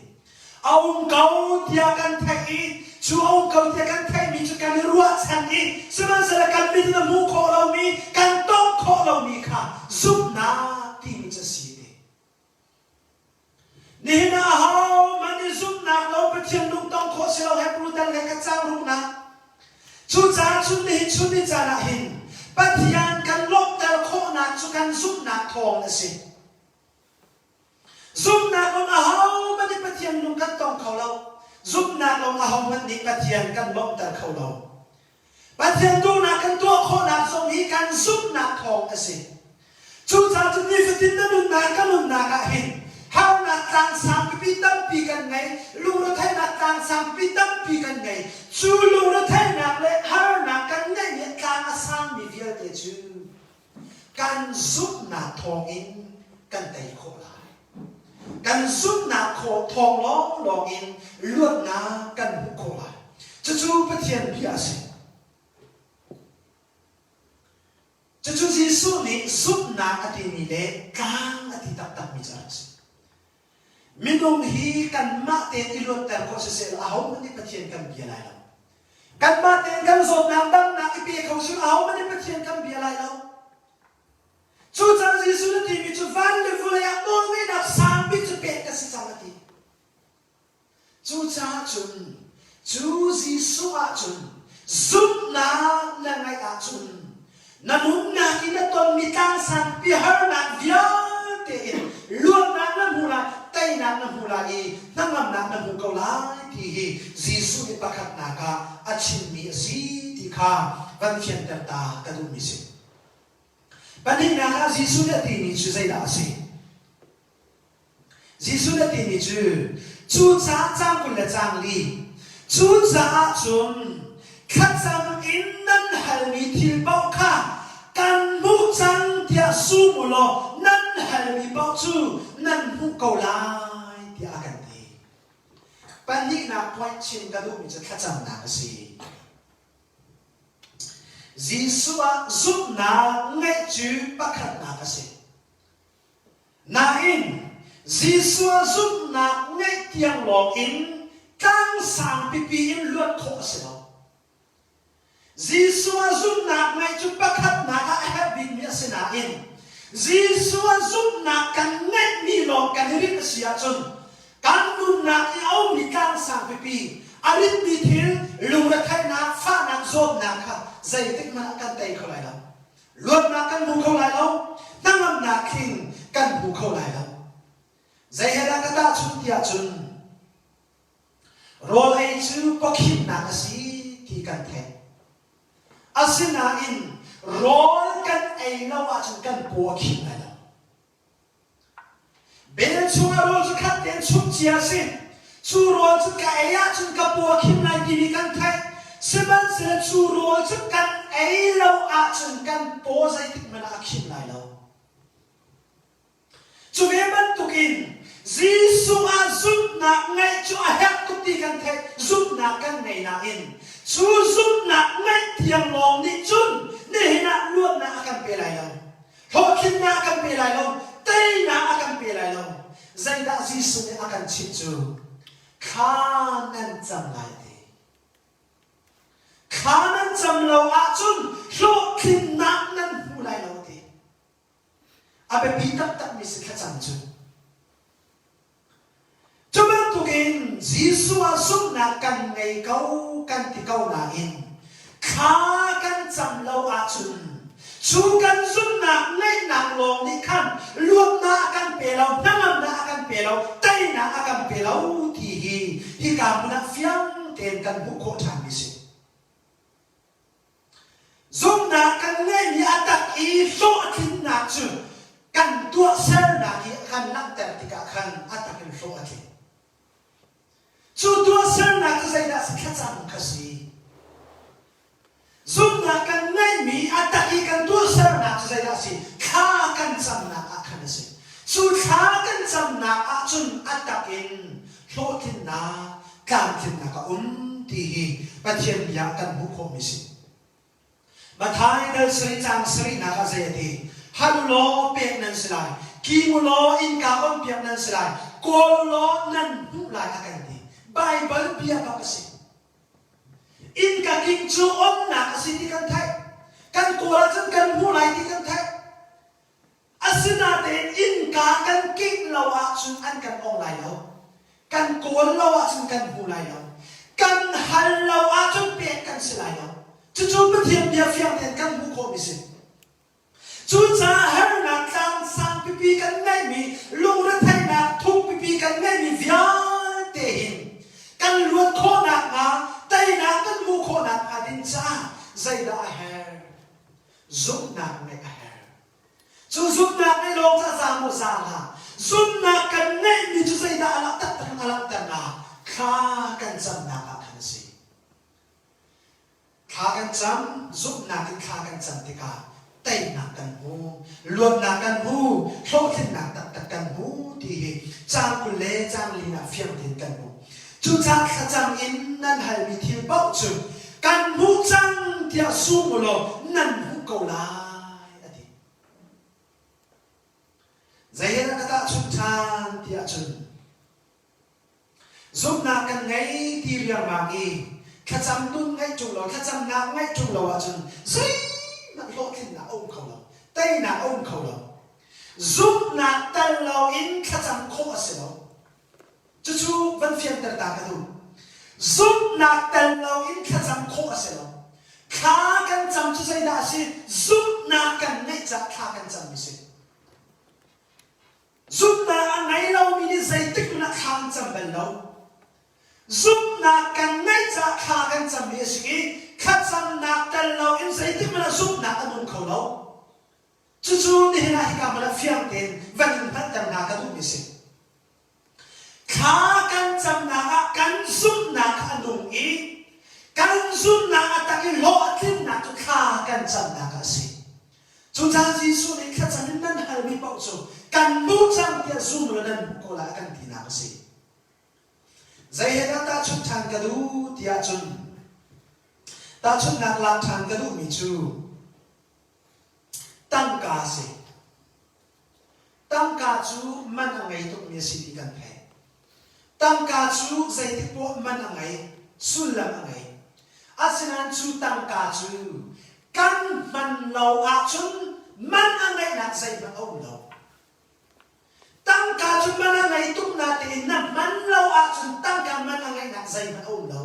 A um ko tiah kan theih i cu a um ko tiah kan theihmi cu kan i ruahchan i sihmanhsehlaw kan mit in a hmuh khawh lomi, kan tongh khawh lomi kha zumhnak timi cu a si ti. Nihin ah ahohmanh nih zumhnak lo Pathian lungtong khawh si lo Hebru dal le khat caang ruknak. Cucaah cun nihin chun ni caan ah hin Pathian kan lawmhter khawhnak cu kan zumhnak thawng a si. Zumhnak lawng ahohmanh nih Pathian lung kan tong kho lo. Zumhnak lawng ahohmanh nih Pathian kan lawmhter kho lo. Pathian duhnak kan tuah khawhnak zong hi kan zumhnak thawng a si. Cucaah cun nifatin na nunnak ka nunnak ah hin harnak tlangsang pipi tampi kan ngei, lungretheihnak tlangsang pipi tampi kan ngei. Cu lungretheihnak le harnak kan ngeihmi tlang a sangmi vialte cu kan zumhnak thawngin kan tei khawh lai. Kan zumhnak khawh thawng lawnglawng in luatnak kan hmuh khawh lai. Cucu Pathian bia a si. Cucu Jesuh nih zumhnak a timi le tlang a ti taktakmi cu a rak si. Minung hi kanmah tein i luatter khawh siseh law ahohmanh nih Pathian kan bia lai lo. Kanmah tein kan zawtnak damnak i pe kho sih ahohmanh nih Pathian kan bia lai lo. Cucaah Jesuh nih timi cu van le vawlei ah nawlngeihnak sang bik cu pek ka si cang a ti. Cucaah cun cu Jesuh ah cun zumhnak na ngeih ahcun na nunnak i na tonmi tlangsang harnak vialte in luatnak na hmu lai, teinak na hmu lai i hnangamnak na hmu ko lai ti hi Jesuh nih pakhatnak ah a chimmi a si ti kha van fianter ta ka duhmi si. Pahnihnak ah Jesuh nih a timi cu zeidah a si? Jesuh nih a timi cu cucaah caang 20 le caang li cucaah cun thlacam in nan halmi thil paoh kha kan hmuh cang tiah sum u law nan halmi paoh cu nan hmuh ko lai tiah a kan ti. Pahnihnak point chim ka duhmi cu thlacamnak a si. Jesuh ah zumhnak ngeih cu pakhatnak a si. Nain, Jesuh ah zumhnak ngeih tiang lawng in tlangsang pipi in luat khawh a si lo. Jesuh ah zumhnak ngeih cu pakhatnak ah a herh bikmi a si nain Jesuh ah zumhnak kan ngeihmi lawng kan i rinh a si ahcun kan nunnak i a ummi tlangsang pipi, a ritmi thil, lungretheihnak, fahnak, zawtnak kha zeitik hmanh ah kan tei kho lai lo. Luatnak kan hmu kho lai lo. Hnangamnak tling kan hmu kho lai lo. Zei he dah ka tahchunh tiah cun. Rawl ei cu pawkhimnak a si ti kan theih. Asinain rawl kan ei lo ahcun kan paw a khim lai lo. Bel chungah rawl cu khat tein chumh cia a si. Cu rawl cu ka ei ahcun ka paw a khim lai timi kan theih. Sihmanhsehlaw cu rawl cu kan ei lo ahcun kan paw zeitik hmanh ah a khim lai lo. Cu ve bantukin Jesuh ah zumhnak ngeih cu a herh tuk ti kan theih. Zumhnak kan ngei nain cu zumhnak ngeih tiang lawng nih cun nihin ah luatnak a kan pe lai lo. Hlawhtlinnak a kan pe lai lo. Teinak a kan pe lai lo. Zeidah Jesuh nih a kan chimh cu thla nan cam lai ti. Thla nan cam lo ahcun hlawhtlinnak nan hmu lai lo ti. A biapi taktakmi si thlacam cu. Cu bantukin Jesuh ah zumhnak kan ngei ko kan ti ko nain thla kan cam lo ahcun cu kan zumhnak ngeihnak lawng nih khan luatnak a kan pe lo, hnangamnak a kan pe lo, teinak a kan pe lo ti hi hika hmun ah fiang tein kan hmuh khawh ṭhanmi si. Zumhnak kan ngeihmi a tak i hlawhtlinnak cu kan tuahsernak i a kan langhter tikah khan a tak in hlawh a tling. Cu tuahsernak cu zeidah a si? Thlacam kha si. Zumhnak kan ngeihmi a tak i kan tuahsernak cu zeidah a si? Thla kan camnak ah khan a si. Cu thla kan camnak ahcun a tak in hlawhtlinnak, tlamtlinnak a um ti hi Pathian bia ah kan hmuh khawhmi si. Matthai dal sarih caang sarihnak ah zei a ti? Hal u law pek nan si lai, king u law innka onpiak nan si lai, kawl u law nan hmuh lai a kan ti. Baibal bia bak a si. Innka king cu onnak a si ti kan theih. Kan kawl ahcun kan hmuh lai ti kan theih. Asinain innka kan kingh lo ahcun an kan ong lai lo. Kan kawl lo ahcun kan hmu lai lo. Kan hal lo ahcun pek kan si lai lo. Cucu Pathian bia fiang tein kan hmuh khawhmi si. Cucaah harnak tlang sangpipi kan ngeihmi, lungretheihnak thukpipi kan ngeihmi vialte hin kan luat khawh nakhnga, teinak kan hmuh khawh nakhnga ding caah zeidah a herh? Zumhnak ngeih a herh. Cu zumhnak ngeih lawng cu a za maw za hlah. Zumhnak kan ngeihmi cu zeidah a langh taktak in a langhternak thla kan camnak ah khan a si. Thla kan cam, zumhnak in thla kan cam tikah teinak kan hmu, luatnak kan hmu, hlawhtlinnak taktak kan hmu ti hi caang 20 le caang linak fiang tein kan hmu. Cucaah thlacam in nan halmi thil paoh cu kan hmuh cang tiah sum u law nan hmuh ko lai, a ti. Zei he dah ka tahchunh ṭhan tiah cun zumhnak kan ngei ti riangmang i thlacam nun ngeih ṭung lo, thlacamnak ngeih ṭung lo ahcun zeihmanh hlawhtlinnak a um kho lo, teinak a um kho lo. Zumhnak tel loin thlacam khawh a si lo. Cucu van fianter ta ka duh. Zumhnak tel loin thlacam khawh a si lo. Thla kan cam cu zeidah a si? Zumhnak kan ngeih caah thla kan cammi si. Zumhnak a ngei lomi nih zeitik hmanh ah thla an cam bal lo. Zumhnak kan ngeih caah thla kan cammi a si i thlacamnak tel loin zeitik hmanh ah zumhnak a nung kho lo. Cucu nihin ah hika hmun ah fiang tein van in hngalhter hna ka duhmi a si. Thla kan camnak ah kan zumhnak kha a nung i kan zumhnak a tak i hlawh a tlinnak cu thla kan camnak ah a si. Cucaah Jesuh nih thlacam in nan halmi paoh cu kan hmuh cang tiah zum law nan hmuh ko lai a kan tinak a si. Zei he dah tahchunh ṭhan ka duh tiah cun tahchunhnak lak ṭhan ka duhmi cu Tangka a si. Tangka cu man a ngei tukmi a si ti kan theih. Tangka cu zeitik poah man a ngei, sullam a ngei. Asinain cu tangka cu kan hman lo ahcun man a ngeihnak zeihmanh a um lo. Tangka cu man a ngei tuk natein na hman lo ahcun tangka man a ngeihnak zeihmanh a um lo.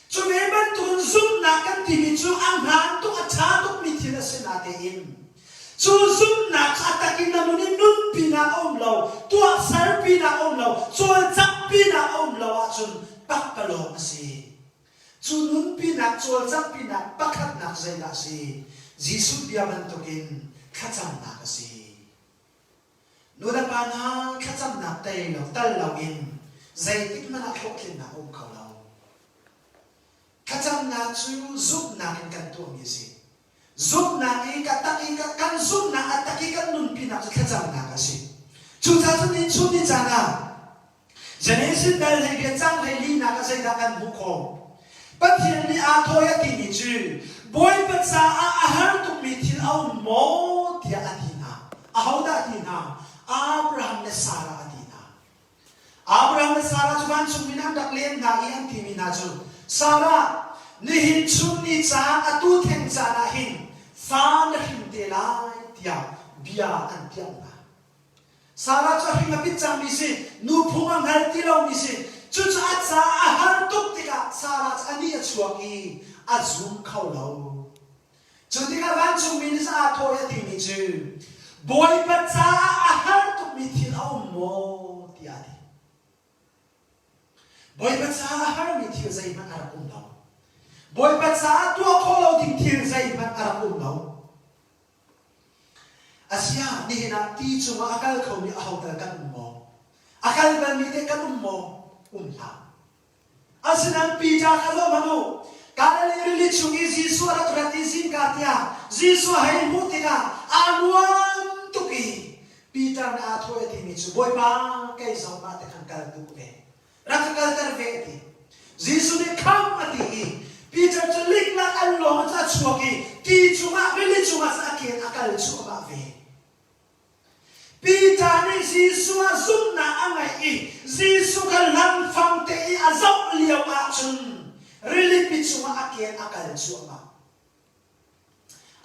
Cu ve bantukin zumhnak kan timi cu a hmaan tuk, a ṭha tukmi thil a si natein cu zumhnak cu a tak in na nun i nunpinak a um lo, tuahserpinak a um lo, cawlcanghpinak a um lo ahcun pakpalawng a si. Cu nunpinak cawlcanghpinak pakhatnak zeidah a si? Jesuh bia bantukin thlacamnak a si. Nu le pa hna thlacamnak tei lo tal loin zeitik hmanh ah hlawhtlinnak a um kho lo. Thlacamnak cu zumhnak in kan tuahmi a si. Zumhnak i ka tak i kan zumhnak a tak i kan nunpinak cu thlacamnak a si. Cucaah cun ni chun ni caan ah Genesis dal hlei cang hlei linak ah zeidah kan hmuh khawh? Pathian nih aa thawi a timi cu Bawipa caah a har tukmi thil a um maw tiah a ti hna. Ahodah a ti hna? Abraham le Sarah a ti hna. Abraham le Sarah cu vancungmi nih an rak len hna i an timi hna cu Sarah, nihin chun ni caan atu theng caan ah hin fa na hrin te lai tiah bia an tiam hna. Sarah cu a hring a pit cangmi si, nuphung a hngal ti lomi si. Cucu a caah a har tuk tikah Sarah cu a nih a chuak i a zum kho lo. Cu tikah vancungmi nih aa thawh i a timi cu Bawipa caah a har tukmi thil a um maw tiah a ti. Bawipa caah a harmi thil zeihmanh a rak um lo. Bawipa caah tuah khawh lo ding thil zeihmanh a rak um lo. Asiah nihin ah ti cungah a kal khomi aho tal kan um maw? A kal balmi teh kan um maw? Um hlah. Asinain Peter kha zoh hmanh u. Galilee rili chung i Jesuh a rak rat i zingka tiah Jesuh a hei hmuh tikah aa nuam tuk i Peter nih aa thawh i a timi cu Bawipa kei zong mah te khan kal duh ve. Rak ka kalter ve a ti. Jesuh nih kham a ti i Peter cu liklak an lawng cu a chuak i ti chungah rili chungah cun a ken a kal cuahmah ve. Peter nih Jesuh ah zumhnak a ngeih i Jesuh kha lamfang te i a zoh lio ahcun rilipi cungah a ken a kal cuahmah.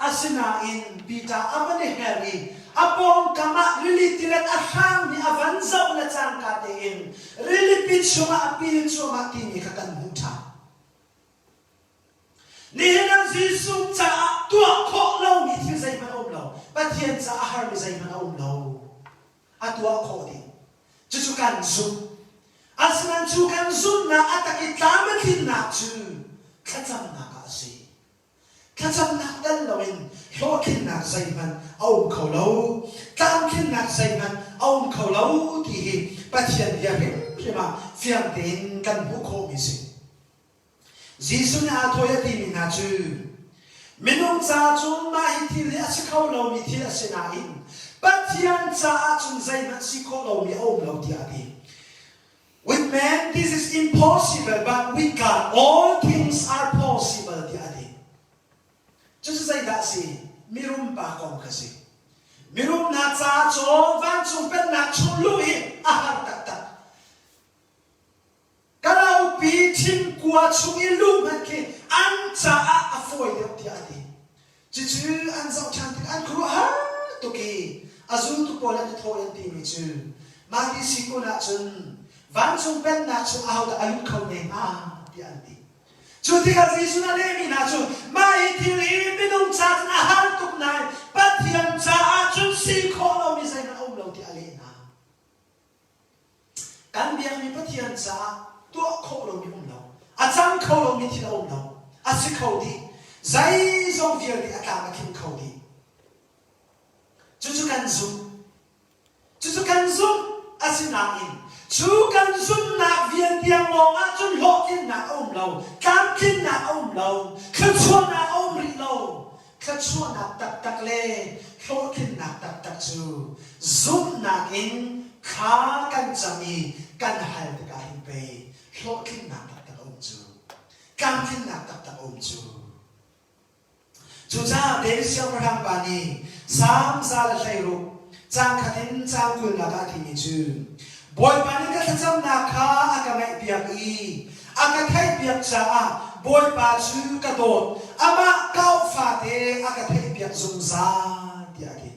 Asinain Peter a van i her i a pawngkam ah rili tilet a hrangmi a van zoh le cangka tein rilipi chungah a pil cuahmah timi kha kan hmuh ṭhan. Nihin ah Jesuh caah tuah khawh lomi thil zeihmanh a um lo. Pathian caah a harmi zeihmanh a um lo. A tuah khawh dih. Cucu kan zumh. Asinain cu kan zumhnak a tak i tlam a tlinnak cu thlacamnak ah a si. Thlacamnak tel loin hlawhtlinnak zeihmanh a um kho lo. Tlamtlinnak zeihmanh a um kho lo ti hi Pathian bia hrimhrim ah fiang tein kan hmuh khawhmi a si. Jesuh nih aa thawi a timi hna cu minung ca cun mah hi thil hi a si kho lomi thil a si nain Pathian caah cun zeihmanh si khawh lomi a um lo tiah a ti. With man this is impossible but with God all things are possible tiah a ti. Cucu zeidah a si? Mirum pa kong kha si. Mirum hna caah cun vancung pennak chung luh hi a har taktak. Kalaupi thingkua chung i luh hmanh khi an caah a fawi deuh tiah a ti. Cucu an zoh ṭhan tik an khuaruahhar tuk i a zultu pawl an i thawh i an timi cu mah ti si kun ahcun vancung pennak chung ahodah a lut kho ne hnga tiah an ti. Cu tikah Jesuh nih a lehmi hna cu mah hi thil hi minung ca cun a har tuk nain Pathian caah cun si khawh lomi zeihmanh a um lo tiah a leh hna. Kan biakmi Pathian caah tuah khawh lomi um lo, a cang kho lomi thil a um lo, a si kho dih. Zeizong vialte a tlam a tling kho dih. Cucu kan zumh. Cucu kan zumh asinain cu kan zumhnak vial tiang lawng ah cun hlawhtlinnak a um lo, tlamtlinnak a um lo, thluachuahnak a um rih lo. Thluachuahnak taktak le hlawhtlinnak taktak cu zumhnak in thla kan cam i kan hal tikah hin pei hlawhtlinnak taktak a um cu. Tlamtlinnak taktak a um cu. Cucaah David siangpahrang pa nih Salm 116 caang khat in caang kulnak ah a timi cu Bawipa nih ka thlacamnak kha a ka ngaihpiak i a ka theihpiak caah Bawipa cu ka dawt. Amah ka auh fate a ka theihpiak zungzal tiah a ti.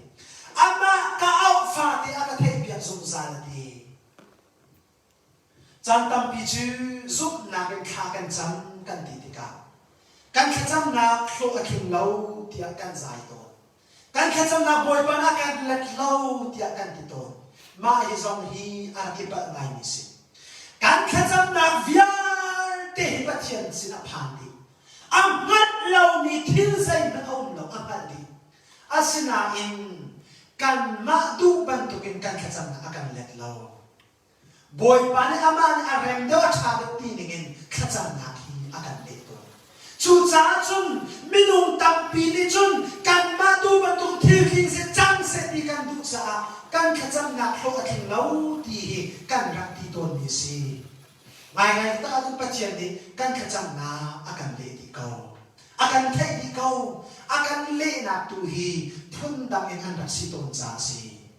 Amah ka auh fate a ka theihpiak zungzal a ti. Caan tampi cu zumhnak in thla kan cam kan ti tikah kan thlacamnak hlawh a tling lo tiah kan zai tawn. Kan thlacamnak Bawipa nih a kan let lo tiah kan ti tawn. Mah hi zong hi a rak i palh ngaimi si. Kan thlacamnak vialte. Vialte hi Pathian sin a phan dih. A hngalh lomi thil zeihmanh a um lo, a hngalh dih. Asinain kanmah duh bantukin kan thlacamnak a kan let lo. Bawipa nih amah nih a rem deuh a ṭha deuh ti ningin thlacamnak hi a kan leh tawn. Cucaah cun minung tampi nih cun kanmah duh bantuk thil tling seh cang seh ti kan duh caah kan thlacamnak hlawh a tling lo ti hi kan rak ti tawnmi a si. Ngaingai taktak ahcun Pathian nih kan thlacamnak a kan leh dih ko. A kan theih dih ko. A kan lehnak tu hi phundang in an rak si tawn caah a si.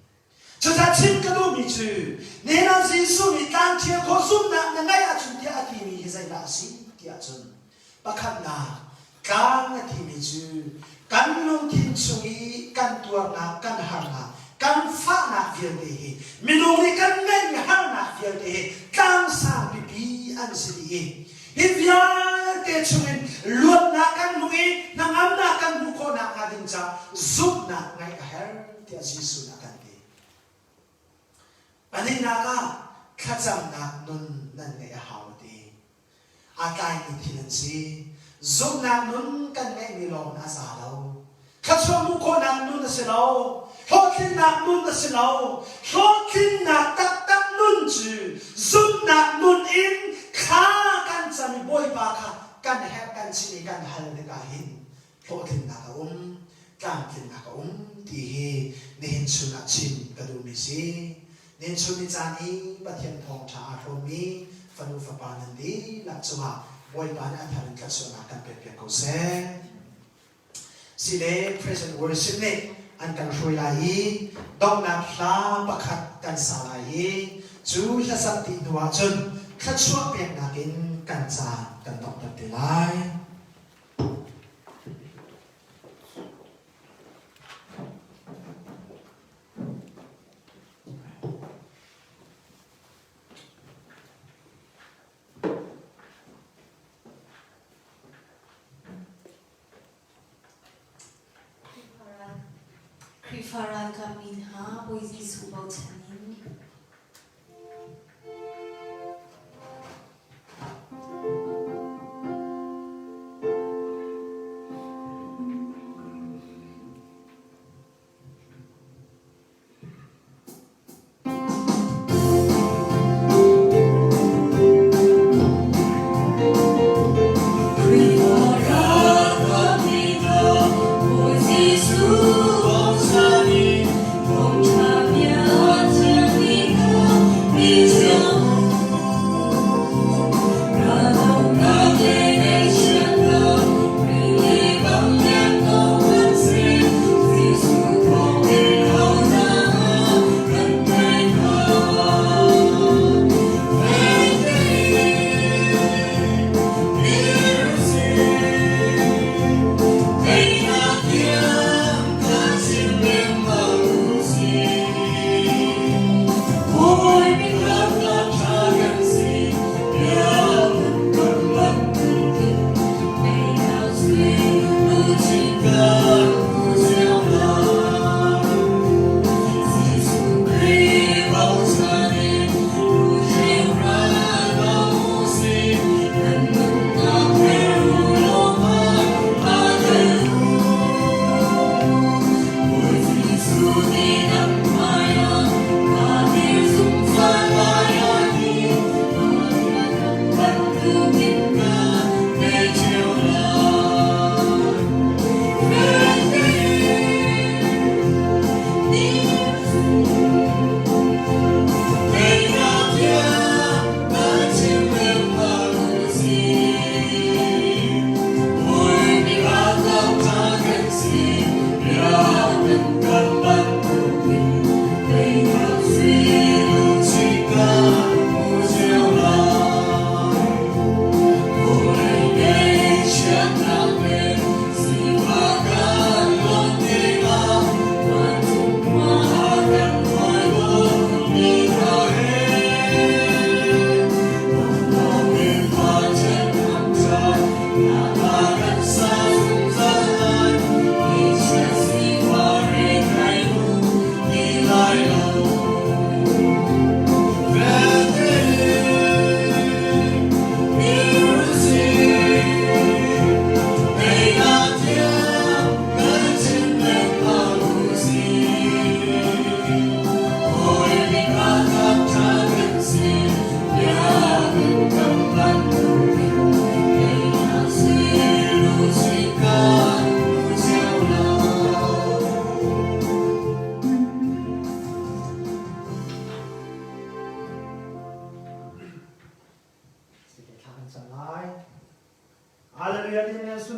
Cucaah chim ka duhmi cu nihin ah Jesuh nih tlangṭhial khawh zumhnak na ngeih ahcun tiah a timi hi zeidah a si ti ahcun pakhatnak tlang a timi cu kan lungthin chung i kan tuarnak kan harnak kan fahnak vialte hi minung nih kan ngeihmi harnak vialte hi tlang sang pipi an si dih i hi vialte chungin luatnak kan hmuh i hnangamnak kan hmuh khawh nakhnga ding caah zumhnak ngeih a herh tiah Jesuh nih a kan ti. Pahnihnak ah thlacamnak nun nan ngeih a hau a ti. Aa tlaimi thil an si. Zumhnak nun kan ngeihmi lawng in a za lo. Thluachuah hmuh khawhnak nun a si lo. Hlawhtlinnak nun a si lo. Hlawhtlinnak taktak nun cu zumhnak nun in thla kan cam i Bawipa kha kan herh kan chim i kan hal tikah hin hlawhtlinnak a um, tlamtlinnak a um ti hi nihin chun ah chim ka duhmi si. Nihin chun ni caan i Pathian thawngṭha aa hrawmmi fanu fapa nan dihlak cungah Bawipa nih a thar in thluachuahnak kan pekpiak ko seh. Sile Present Worship nih an kan hruai lai i donghnak hla pakhat kan sa lai i cu hlasak dih hnu ahcun thluachuah peknak in kan caan kan donghter te lai. Khrihfa ralkap mi hna Bawi Jesuh bochan in.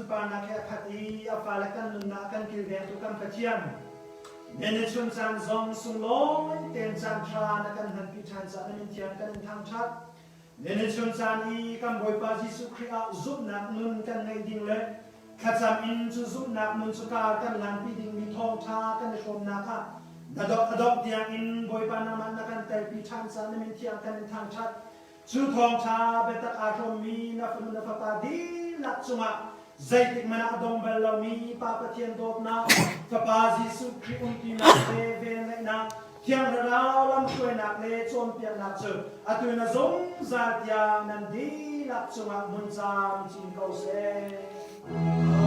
sunparnak he a khat i a fale kan nunnak kan kilvengtu kan Pathian, na ni chun caan zong sunglawi tein caan ṭha na kan hmanpi ṭhan caah na min thiang kan in thangṭhat. Na ni chun caan i kan Bawipa Jesuh Khrih ah zumhnak nun kan ngeih ding le thlacam in cu zumhnak nun cu kar kan lanpi dingmi thawngṭha kan i hrawmnak ah na dongh a dongh tiangin Bawipa nangmah na kan telpi ṭhan caah na min thiang kan in thangṭhat. Cu thawngṭha biatak aa hrawmmi na fanu na fapa dihlak cungah zeitik hmanh ah a dong bal lomi Pa Pathian dawtnak, Fapa Jesuh Khrih umpinak le velngeihnak, Thiang Thlarau lamhruainak le cawnpiaknak cu atu in a zungzal tiang nan dihlak cungah hmun camcin ko seh.